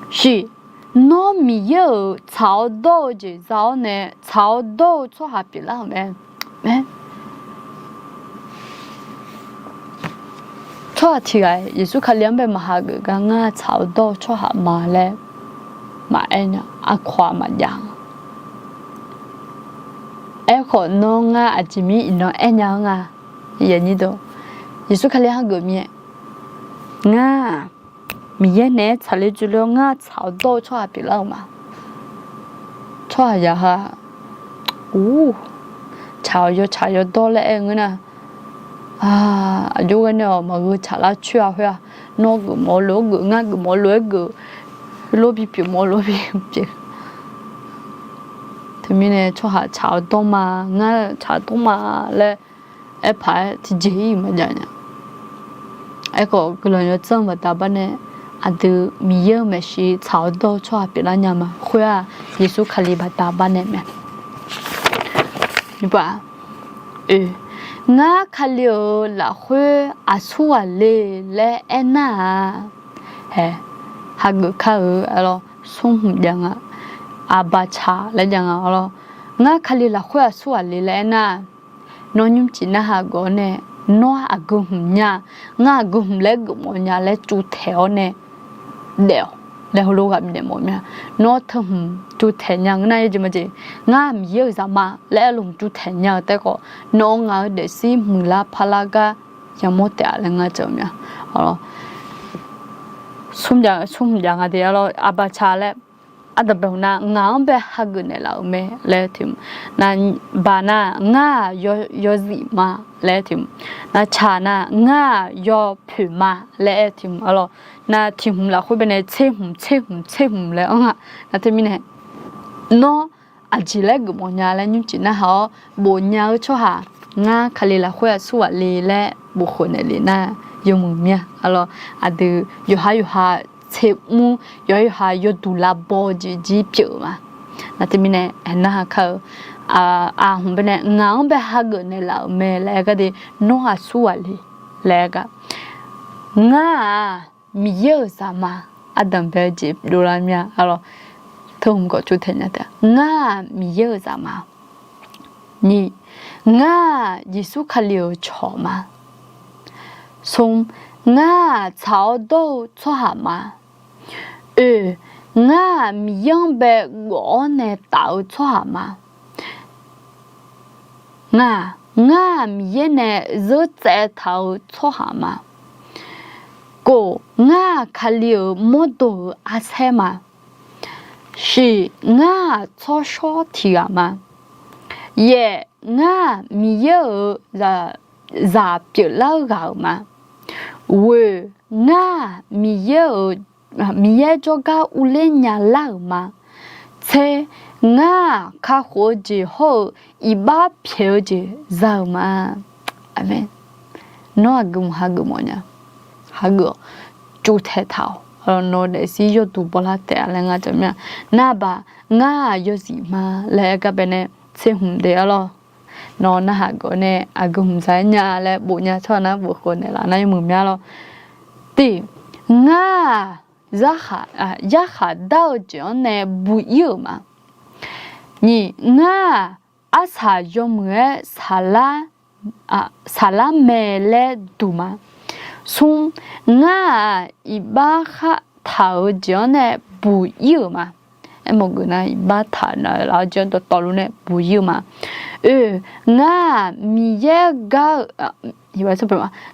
Shiq, nawr Miqyaer-euq tsaq-awr dawr-eu jeq za-awr nae tsaq-awr dawr-eu tsawrhaq pyeuflar-euq mae. Tsawrhaq tiq ghaq Yeqsur Kali-anr bae maqhageuf gar ngar tsaq-awr dawr-eu tsawrhaq ma laer maqaer nya, aqkawq-aq maqjav nga. Aerkhawf nawr ngar aqjeq mir iqnan aernya-anr nga. Yeqsur Kali-anr hageuf mir-aer, ngar-aq Miqyaer naeq-aer tsaqler dzoerler-awr ngar tsaq-awr dawr-eu tsawrhaq pyeuflar-euq ma. Tsawrhaq yaqha-aq, ur, tsaq-awr yawtsaq yawdawr laer aer-eu ngeur nar, aqjox ghae nae-awq maqgheu tsaqlar coer-a khoer-aq, nawr geufmawf-eu lof-aer geuf, ngar geufmawf-eu lof-aer geuf, lor bipyeuf mawf-eu lor bipyeuf. Teumirnae tsawrhaq tsaq-awr dawr ma, ngar tsaq-awr dawr ma laer aer paq-aer tiqjeq-iq maqjav nya. Aerkhawf guiqlanq yawdzanr baqda bar nae aqdui Miqyaer-euq maeqshi tsaq-awr dawr-eu tsawrhaq pyeuflar nya ma. Khoer-aq Yeqsur Kali baqda bar nae mae. Ngar Kali-euq lafkhoer aqsur ghaq le laer aernar-aq, hae, hageuf kar-eu arlawr, smrhmq jav nga, aqbaqtsaq laer jav nga arlawr. Ngar Kali lafkhoer aqsur ghaq le laer aernar-aq, nawr nymrcif narhaq geuf-awr nae, nawr aqgeu hmq nya, ngar aqgeu hmq laer geufmawf nya laer tsuvtaeq-awr nae daef-awq laer heulof ghaq bifnaeq mawf mir-a. Nawr teuhmq tsuvtaeq nya ngeur nar yawjeq majeq, ngar Miqyaer-euq zaq ma laer aerluf hmq tsuvtaeq nya-eu taef khawf, nawq-eu ngaq-eu daefzir muiqlar parlar gar yamawr taef-a laer ngar tsaev-eu mir-a. Smrhmq jav nga de arlawr, aqbaqtsaq laer ardanqbae hmq nar ngaq-anr bae hageuf naeqlaf-euq mae laer tiq hmq, baq nar ngar-aq yawzif ma laer tiq hmq, navtsaq nar ngar-aq yawpoeq ma laer aer tiq hmq arlawr, nav tiq hmq lafkhoer baenae tser hmq tser hmq tser hmq laer anr-aq, nav teumirnae Nawr aqjeq laer geufmawf nya laer nymrcif narhaq-awr bofnya-eu tsawrhaq, ngar Kali lafkhoer aqsur ghaq le laer bofkhof naeq lef nar yawmuiq mir-a. Arlawr, aqdui yawqha yawqha tsermr, yawqha yawqha yawduq lavbaw-eu jeq jir pyeuf-euq ma. Nar teumirnae aernar ha kar-eu, aqhmq baenae ngaq-anr bae hageuf naeqlaf-euq mae laer aer gar de, nawr aqsur ghaq le laer aer gar. Ngar-aq, Miqyaer-euq zaq ma. Ardanq bae-eu jeq dovlar mir-a. Arlawr, teu hmq gawq tsov taeq nya taef-a. Ngar-aq, Miqyaer-euq zaq ma. Nyiq, ngar-aq, Yeqsur Kali-euq cawq ma. Smr, ngar-aq, tsaq-awr dawr-eu tsawrhaq ma. Oeq, ngar-aq, Miqyaer-anr bae gawf-awr nae taf-eu tsawrhaq ma. Ngaq, ngar-aq, Miqyaer nae zeur tsaev taq-eu tsawrhaq ma. Kof, ngar-aq, Kali-euq mawrdo-euq arsaer ma. Shiq, ngar-aq, tsawrshawr tiq ghaq ma. Yaef, ngar-aq, Miqyaer-euq zaq pyeuflar-eu ghaq-euq ma. Ghoeq, ngar-aq, Miqyaer-euq, Miqyaer jawrgar urler nyalar-euq ma. Tser, ngar-aq, kakhof-eu jeq hawr-eu iqbax pyaeq-eu jeq za-euq ma. Aqmeq. Nawr aqgeu mq hageuf mawf nya. Hageuf-awq. Tsovtaeq taq-awq. Nawq-eu daefzir yawduq bawlar taef-a laer ngar jaq mir-a. Narbaq, ngar-aq, yawzif ma laer aer gar baenae tser hmq de arlawr. Nawq narhaq geuf-awr nae aqgeu hmq za-aer nya laer bofnya tsawrhaq nar bofkhof naeqlaf nar yawmuiq mir-a lawr. Tiq, ngar-aq, yarkhaq dar-eu jeq-anr nae buq ir-euq ma. Nyiq, ngar-aq, arsaq yawmuiq-aer saqlar mae laer duq ma. Smr, ngar-aq, iqbax khar taq-eu jeq-anr nae buq ir-euq ma. Aermawf geuf nar iqbax taq laf-eu jeq-anr dawqtawvluf nae buq ir-euq ma. Oe, ngar-aq, Miqyaer gar-eu,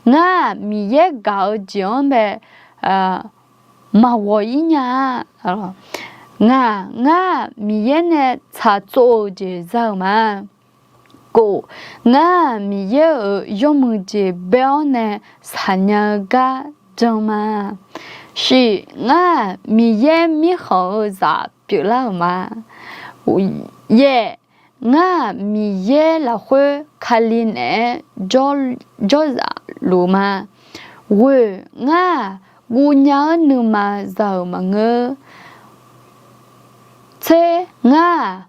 ngar-aq, Miqyaer gaq-eu jeq-anr bae maqghawq ir nya-a. Ngaq, ngar-aq, Miqyaer nae tsaqtsov-eu jeq za-eu ma. Kof, ngar-aq, Miqyaer-euq yawmuiq jeq bae-awr nae saqnya-eu gar jan ma. Shiq, ngar-aq, Miqyaer mirkhanq-eu zaq pyeuflar-euq ma. Yaef, ngar-aq, Miqyaer lafkhoer Kali naeq-aer jawrzaf luf-eu ma. Ghoeq, ngar-aq, guvnya-anr nuima za-euq maqngeur. Tser, ngar-aq,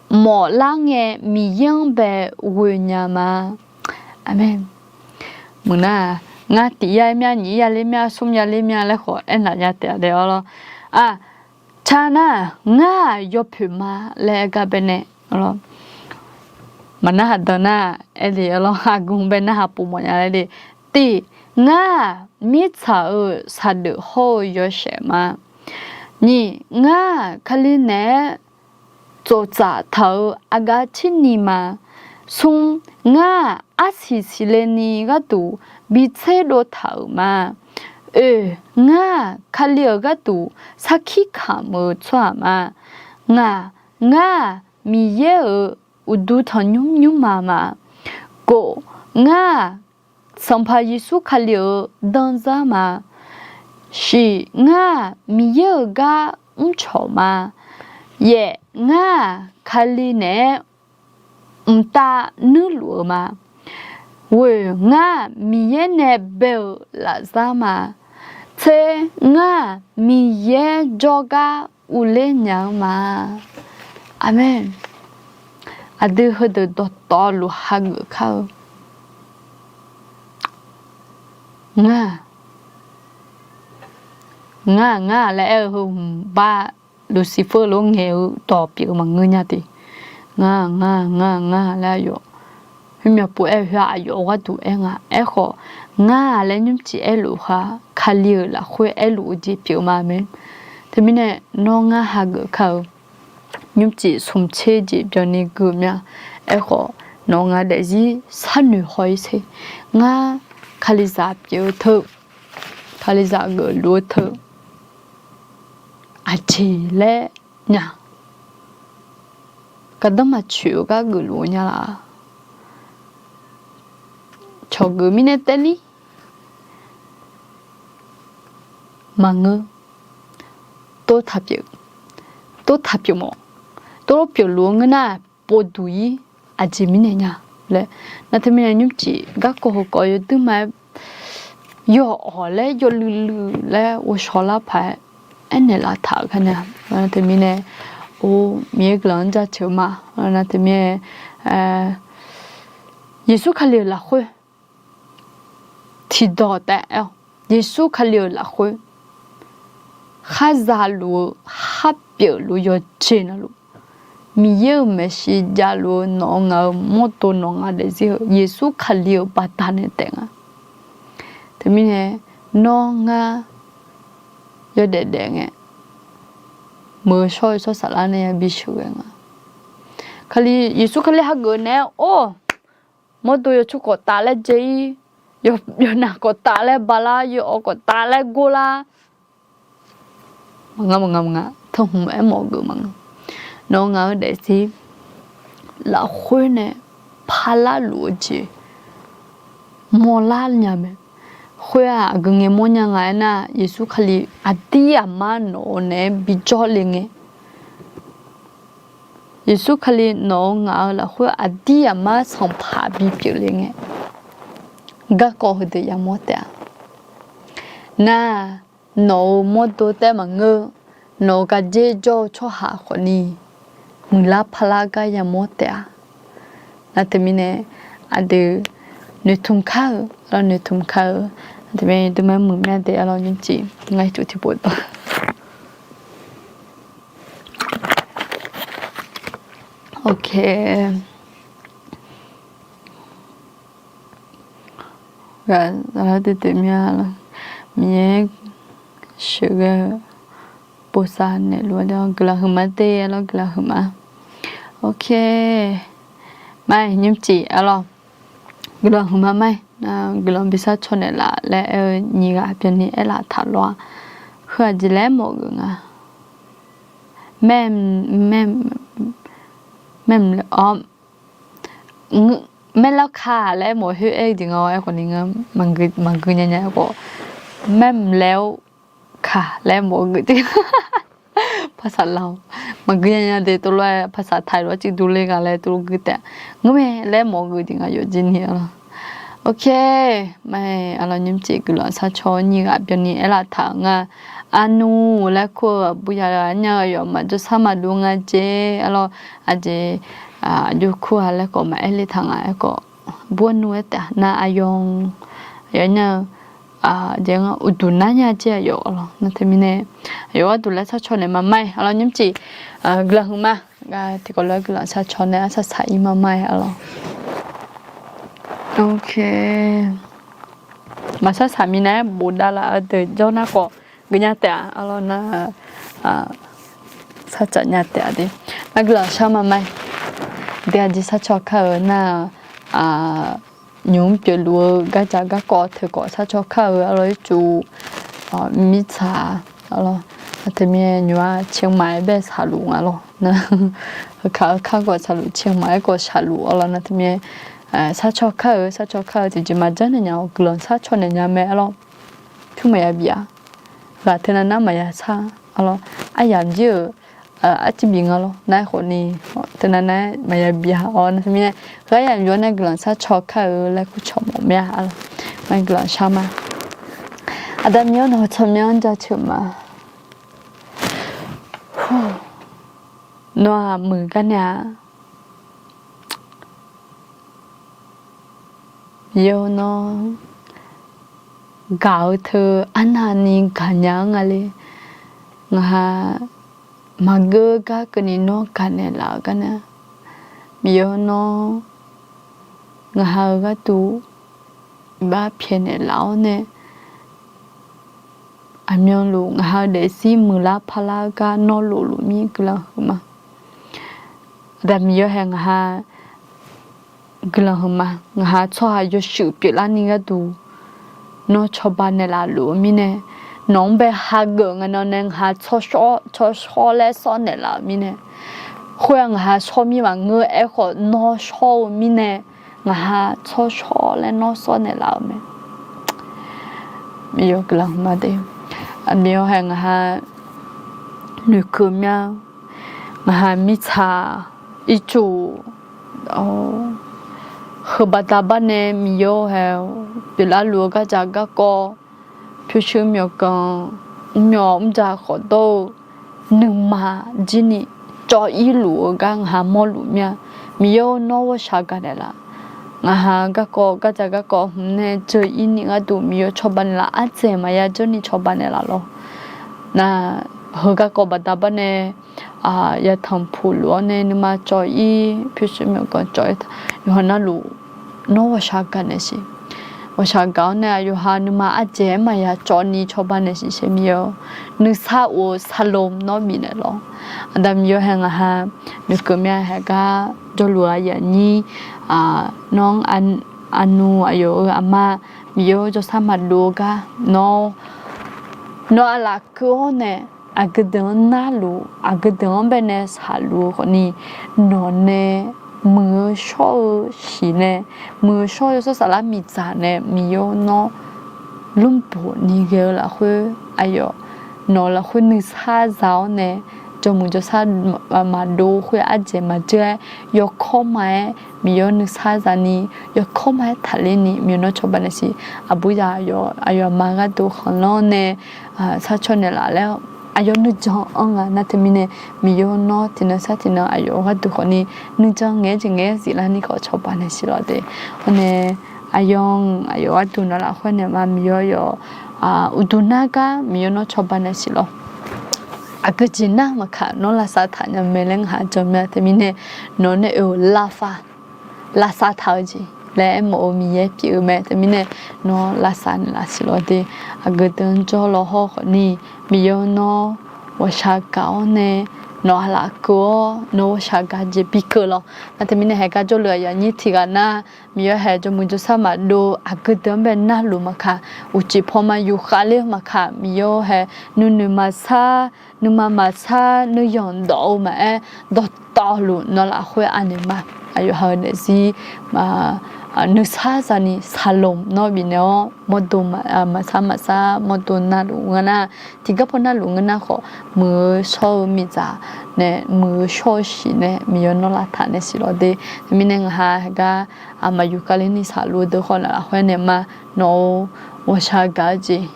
mawflar ngae Miqyaer-anr bae ghoe nya ma. Aqmeq. Meuq nar-aq, ngar tiq ya-ir mir-a, nyiq ya ler mir-a, smr ya ler mir-a laer khawf aernaeq nya taef-a daef-awr lawr. Aq, car nar-aq, ngar-aq yawpoeq ma laer aer gar baenae, maqnar haq dan nar-aq aer le-awr lawr, aqgeu bae narhaq pov mawf nya laer le. Tiq, ngar-aq mirtsaq-euq saqdeuf hawr-eu yawshaef ma. Nyiq, ngar-aq Kali naeq-aer tsoftsaf taq-euq aqgar cirni ma. Smr, ngar-aq arsiq siqle ni gharduq bi tserdov taq-euq ma. Oe, ngar-aq Kali-euq gharduq sarkir kamq-eu tsawrhaq ma. Ngaq, ngar-aq Miqyaer-euq uqduq tanqnymr nymrma ma. Kof, ngar-aq Sanqpaq Yeqsur Kali-euq danzar ma. Shiq, ngar-aq Miqyaer-euq gar mrcawq ma. Yaef, ngar-aq Kali naeq-aer mqtav nuirluf-eu ma. Ghoeq, ngar-aq Miqyaer nae bae-euq lafzar ma. Tser, ngar-aq Miqyaer jawrgar uvler nya-eu ma. Aqmeq. Aqdui heudeuq dawqtawvluf hageuf kar-eu. Ngar, ngar, ngar laer aer-eu heu hmq bar Luqsifeur lof ngaeq-eu dawq pyeuf-eu maqngeur nya te. Ngar, ngar, ngar, ngar laer aqyawf khoermyav pov aer-eu khoer-aq, aqyawf gharduq aer nga. Aerkhawf, ngar laer nymrcif aerluf khaq, Kali-euq lafkhoer aerluf-eu jeq pyeuf-eu ma mae. Teumirnae nawr ngar hageuf kar-eu nymrcif smq tser jeq byanni gui-eu myav. Aerkhawf, nawq nga daefzir sharnoeq haw-ir tser. Ngar Kalizaq pyeuf-eu teu, Kalizaq geufluf-eu teu, aqjeq laer nya. Gardanr maqtsoeq-eu gar geufluf-eu nya laf. Cawqgeuf mirnae taev ni maqngeur. Tov taq pyeuf. tov taq pyeuf mawf. Tov pyeufluf-eu ngeur nar, povduq-ir aqjeq mirnae nya laer. Nar teumirnae nymrcif garkawv heukawv yawduir ma-aer yawhawq laer yawluiv luiv laer ghovshaw lar paq-aer aernaeq laf taq-euq gar nar, teumirnae, or, Miqyaer guiqlanq-anr jaceuq ma. Nar teumirnae, Yeqsur Kali-euq lafkhoer tiqdawq taef-aer-awq. Yeqsur Kali-euq lafkhoer khar zaluf-eu, khar pyeufluf yawqjeq navluf, Miqyaer-euq maeqshi javluf-eu nawq-eu ngaq-euq mawrdo nawq ngaq daefzir-eu Yeqsur Kali-euq baqdanae taef nga. Teumirnae, nawr ngar yawdaef daef ngae, muiq-eu shawr-eu shawr saflar nae yabi sheuqghae nga. Kali, Yeqsur Kali hageuf naeq-aer or, mawrdo yawtsur kawqtav laer dzae-ir, yawnaq kawqtav laer balar, yawawv kawqtav laer gorlar, maqnga maqnga maqnga, teuhmq aermawf-eu geuf maqnga. Nawq-eu ngaq-eu daefzir lafkhoer nae parlar luf-eu jeq mawrlar nya mae. Khoer-aq, aqgeu ngae mawrnya nga aernar, Yeqsur Kali aqdir aqmar nawq-eu naeq-aer bijawr le ngae, Yeqsur Kali nawq-eu ngaq-eu lafkhoer aqdir aqmar sanqpaq bipyeuf le ngae, garkawv heudeuq yamawr taef-a. Nar, nawq-euq mawrdo taef maqngeur, nawq-euq gardzer jawr-eu tsawrhaq khawfni, muiqlar parlar gar yamawr taef-a. Nar teumirnae, aqdui noeqtmq kar-eu, aqlawr noeqtmq kar-eu, aqdui deuq ma muiq mya de, aqlawr nymrcif ngar ircuf tiqpov dawq. Ok. Ghaq lar deuq deuq mya lawr. Miqyaer sheuqghae-eu bosav naeqluf-a, guiqlanq huiqma de, aqlawr guiqlanq huiqma. Ok. Mai nymrcif aqlawr guiqlanq huiqma mai. Guiqlanq bi sharcaw naeqlaf laer aer-eu nyiq ghaq byanni aerlaf taq lawr-a. Heu aqjeq laer mawf geuf nga. Maer, maer, maer, maer lar ka laer mawf khoer aer-eu jeq nga-awr aerkhawf ni nga, maqgeu nya nya aerkhawf, maer mq laer-awr ka laer mawf-eu geuf jeq. ภาษาลาว maqgeu nya nya de, tov lof-aer ภาษาไทย lof-aer civ durler nga laer tov lof gui taef. Ngeur mae laer mawf-eu geuf jeq nga yawf jir ni-a lawr. Ok, mai aqlawr nymrcif guiqlanq sharcaw nyiq ghaq byanni aerlaf taq-euq nga. Arnur laer kur-eu aqbur ya nya-eu yawf maqjawr sar maqdov nga jeq. Aqlawr aqjeq aqjox kur-a laer khawf maqaer le taq nga aerkhawf, bur arnur aer taef nar aqyawf, aqyawf nya-eu jeq nga uqduq nar nya jeq aqyawf lawr. Nar teumirnae aqyawf gharduq laer sharcaw naeq ma mai. Aqlawr nymrcif guiqlanq huiqma. Tiqkawv lof-aer guiqlanq sharcaw nae arsaq saq-ir ma mai aqlawr. Ok. Maqsar saq minav-aer bofdav laf-eu deuq jawr nar khawf, geuf nya taef-a. Aqlawr nar, sar tsaf nya taef-a de. Nar guiqlanq shar ma mai. De aqjeq sharcaw kar-eu nar, nymq-mr pyeufluf-eu gardzaq garkawv teu khawf sharcaw kar-eu aqlawr ircuf mirtsaq-a. Aqlawr nar teumirnae nymq-aq เชียงใหม่ bae shaqluf nga lawr nar, heukaq-eu kar khawf shaqluf เชียงใหม่ aer khawf shaqluf aqlawr nar teumirnae sharcaw kar-eu sharcaw kar-eu tiqjeq maqjanr naeq nya-awr guiqlanq sharcaw naeq nya mae aqlawr. Kur maqya bif-a. Ghaq teunav nar maqya sar aqlawr. Aryamq jir-euq arciv bif nga lawr nar aerkhawf ni, teunav nar maqya bif-a. Nar teumirnae heu aryamq jir-awr nar guiqlanq sharcaw kar-eu laer kur cawq mawf mya aqlawr. Nar guiqlanq shar ma. Aqda Miqyaer-awr, nawq-eu tsawrmyanr-anr jaceuq ma. Nawr-aq muiq gar nae-a. Miqyaer-or, nawr gaq-eu teu arnavni gaqnya-anr nga le. Ngaq ha maqgeur gar keuvni nawr gaqnaeq laf-eu gar nar, Miqyaer-or, nawr ngaq ha-eu gharduq iqbax pyaeqnaeq laf-awr nae, aqmyanluf ngaq ha-eu daefzir muiqlar parlar-eu gar nawr lofluf mir guiqlanq huiqma. Aqda Miqyaer hae ngaq ha guiqlanq huiqma. Ngaq ha tsawrhaq yawshuif pyeuflarni gharduq nawr cawba naeqlaf luf-eu mirnae, nawq-anr bae hageuf ngae nawr nae ngaq ha tsawrshawr tsawrshawr laer sawr naeqlaf-euq mirnae, khoer-aq ngaq ha shawr mir maqngeur aerkhawf nawr shawr-eu mirnae, ngaq ha tsawrshawr laer nawr sawr naeqlaf-euq mae. Miqyaer guiqlanq huiqma de. Aqmyanluf hae ngaq ha noeqkeuv mya-eu ngaqha mirtsaq ircuf heu baqda bar nae Miqyaer-eu hae pyeuflar luf-eu gardzaq garkawv, pyurshuir myawqganq, mrmyawq mrdzaq khawf dawr-eu nuima jir ni cawv-ir luf-eu gar ngaqha mawrluf mir-a. Miqyaer-or, nawr ghawqshaq gaq naeqlaf. Ngaqha garkawv gardzaq garkawv hmq nae dzeur-ir ni gharduq Miqyaer cawba naeqlaf, ardzaeq maqya dzeur ni cawba naeqlaf lawr. Nar, heu garkawv baqda bar nae yatanq puq luf-awr nae nuima cawv-ir, pyurshuir myawqganq cawv-ir ta yawqha navluf nawr ghawqshaq gaq naeqsiq. Ghawqshaq gaq-awr nae aqyawqha nuima ardzaeq-aer maqya cawv ni cawba naeqsiq saer Miqyaer-or. Nuisar of-eu saqlom nawr bifnaeq lawr. Aqda Miqyaer hae ngaqha noeqkeuv mya hae gar jawrluf-eu aqyuif aqnyir, nawr aqnu aqyawf-euq aqma Miqyaer-or jawrsar maqdov-eu gar nawr, nawq aqlaf keuv-awr nae aqgeu deuq-anr narluf, aqgeu deuq-anr baenae shaqluf-eu khawfni, nawq nae muiq-eu shawr-eu shiq nae, muiq-eu shawr-eu yawshawr saflar miqdzaq nae Miqyaer-or nawr lmrboq ni ghae-eu lafkhoer aqyawf nawq-eu lafkhoer nuisar za-awr nae, jawrmuiq jawrsar maqdov khoer ardzaeq maqdzeur-aer, yawkawr ma-aer Miqyaer-or nuisar zani, yawkawr ma-aer taqler ni Miqyaer nawr cawba naeqsiq. Aqbur zaq aqyawf aqma gharduq khanqlanr nae sarcaw naeqlaf laer aqyawf nuijan anr nga nar teumirnae Miqyaer-or nawr tiqnan sar tiqnan aqyawf-eu gharduq khawfni nuijan ngaeq-aer jeq ngaeq-aer ziflar ni khawf cawba naeqsiq lawr de. Hawr nae aqyawf-anr aqyawf gharduq nawq lafkhoer naeq ma Miqyaer-or yawf uqduq nar gar Miqyaer nawr cawba naeqsiq lawr. Aqgeujeq nar maqkaq nawr lavsav taq nya mae laer ngaq-anr jan mya teumirnae nawq nae oe-euq lavsav taq-eu jeq laer aermawf-eu Miqyaer pyeuf-eu mae teumirnae nawr lavsav naeqlaf siq lawr de. Aqgeu deuq-anr jawr law hawr khawfni Miqyaer-or nawr ghawqshaq gaq-awr nae nawq aqlaf keuv-awr nawq ghawqshaq gaq jeq bi keuv lawr. Nar teumirnae haegar jawrluf aqyuif aqnyir tiqghaq nar Miqyaer hae jawrmuiq jawrsar maqdov aqgeu deuq-anr bae narluf maqkaq, uqcif paw ma yufkhav ler-eu maqkaq Miqyaer-or hae nuinoeq maqsar, nuima maqsar, nuiyanq dawf-eu maqaer dawqtawvluf nawq lafkhoer anaeq ma. Aqyawf ha-eu daefzir nuisar zani saqlom nawr bifnaeq-awr mawrdo maqsar maqsar mawrdo narluf ngeur nar, tiqgar paw narluf ngeur nar khawf muiq-eu shawr-eu miqdzaq nae muiq-eu shawr-eu shiq nae Miqyaer nawr lavtaq naeqsiq lawr de. Teumirnae ngaq ha haegar maqyuf kali ni saqluf-eu deuq khawf nawq lafkhoer naeq ma. Nawq-eu ghawqshaq gaq-eu jeq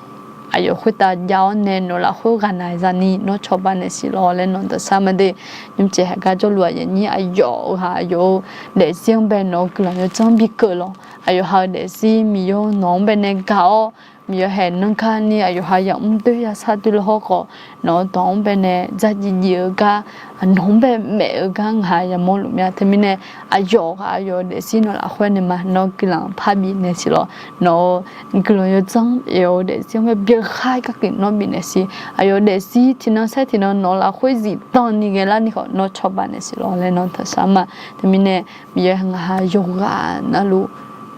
aqyawf khoertav jav-awr nae nawq lafkhoer ghaqnaq zani nawr cawba naeqsiq lawr laer nawq dawqsar ma de. Nymrcaev haegar jawrluf aqyuif aqnyir aqyawf-eu ghaq aqyawf-eu daefzir-anr bae nawq-eu guiqlanq yawdzanr bi keuv lawr. Aqyawf ha-eu daefzir Miqyaer nawq-anr baenae gaq-awr Miqyaer hae nanrgar ni aqyawf ha yamr doer yasar doer lawr hawr khawf nawq-eu dawq-anr baenae dzardziv dziv-eu gar nawq-anr bae maef-eu gar ngaq ha yamawr luf mya teumirnae aqyawf ghaq aqyawf-eu daefzir nawq lafkhoer naeq ma nawr guiqlanq parbif naeqsiq lawr. Nawq-eu guiqlanq yawdzanr aqyawf-eu daefzir-anr bae byakhar garkeuv nawr bif naeqsiq. Aqyawf-eu daefzir tiqnan saer tiqnan nawq lafkhoer zifdan ni ghaelar ni khawf nawr cawba naeqsiq lawr laer nawr dawqsar ma. Teumirnae Miqyaer ngaq ha yawqghaq navluf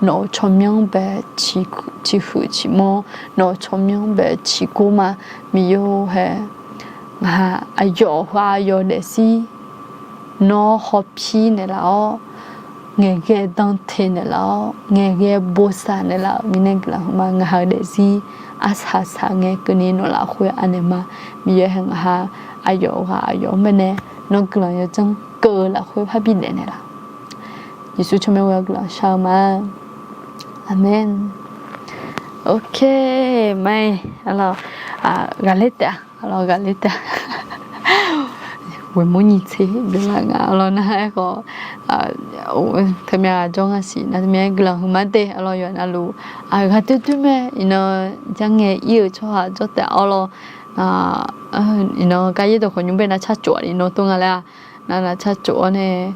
nawq-eu tsawrmyanr bae ciqhuiq ciqmawr, nawq-eu tsawrmyanr bae ciqgor ma. Miqyaer hae ngaq ha aqyawf ghaq aqyawf daefzir nawr hawpir naeqlaf-awr, ngaeqghae danteq naeqlaf-awr, ngaeqghae bosav naeqlaf-euq mirnae guiqlanq huiqma. Ngaq ha-eu daefzir arsaq saq ngae keuvni nawq lafkhoer anaeq ma. Miqyaer hae ngaq ha aqyawf ghaq aqyawf-anr baenae nawr guiqlanq yawdzanr keuv-eu lafkhoer parbi daef naeqlaf. Yeqsur tsawrmyanr ghoe-awr guiqlanq shar-eu ma. Aqmeq. Ok, mai, aqlawq, ghaqler taef-a, aqlawq ghaqler taef-a. Ghoeqmawr nyiq tser byanlar nga aqlawq nar-aer khawf, teumya jawr nga siq nar teumya guiqlanq huiqma de aqlawq yawf navluf, ghaq doer doer mae iqnan, janrngae ir-eu tsawrhaq jawr taef-a aqlawq. Iqnan gar yaerdawq khawf nymr bae navcar tsof-a iqnan tov nga laer-a. Nar navcar tsof-awr nae,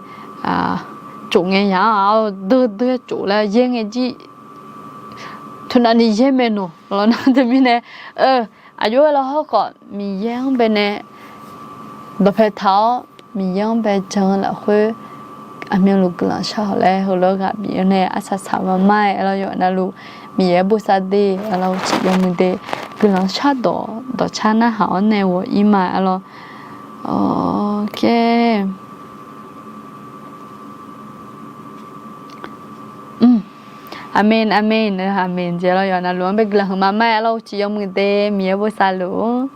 tsof ngae yaq-a, deur deur tsof laer yaer ngae jir, teunav ni yaer mae nawq lawq nar teumirnae, aqjox-aer lawr hawr khawf Miqyaer-anr baenae dawqpae taq-awr Miqyaer-anr bae jan-eu lafkhoer aqmyanluf guiqlanq shar hawq laer heulof-aer ghaq bif-awr nae arsaq saq-eu ma mar-aer aqlawq yawf navluf Miqyaer bosav de aqlawq uqcif yawmuiq de guiqlanq shardawq dawqcar narhaq-awr nae ghawq-ir ma aqlawq. Ok. Aqmeq aqmeq aqmeq jeq aqlawq yawf navluf-anr bae guiqlanq huiqma mar-aer aqlawq uqcif yawmuiq de Miqyaer bosav luf-or.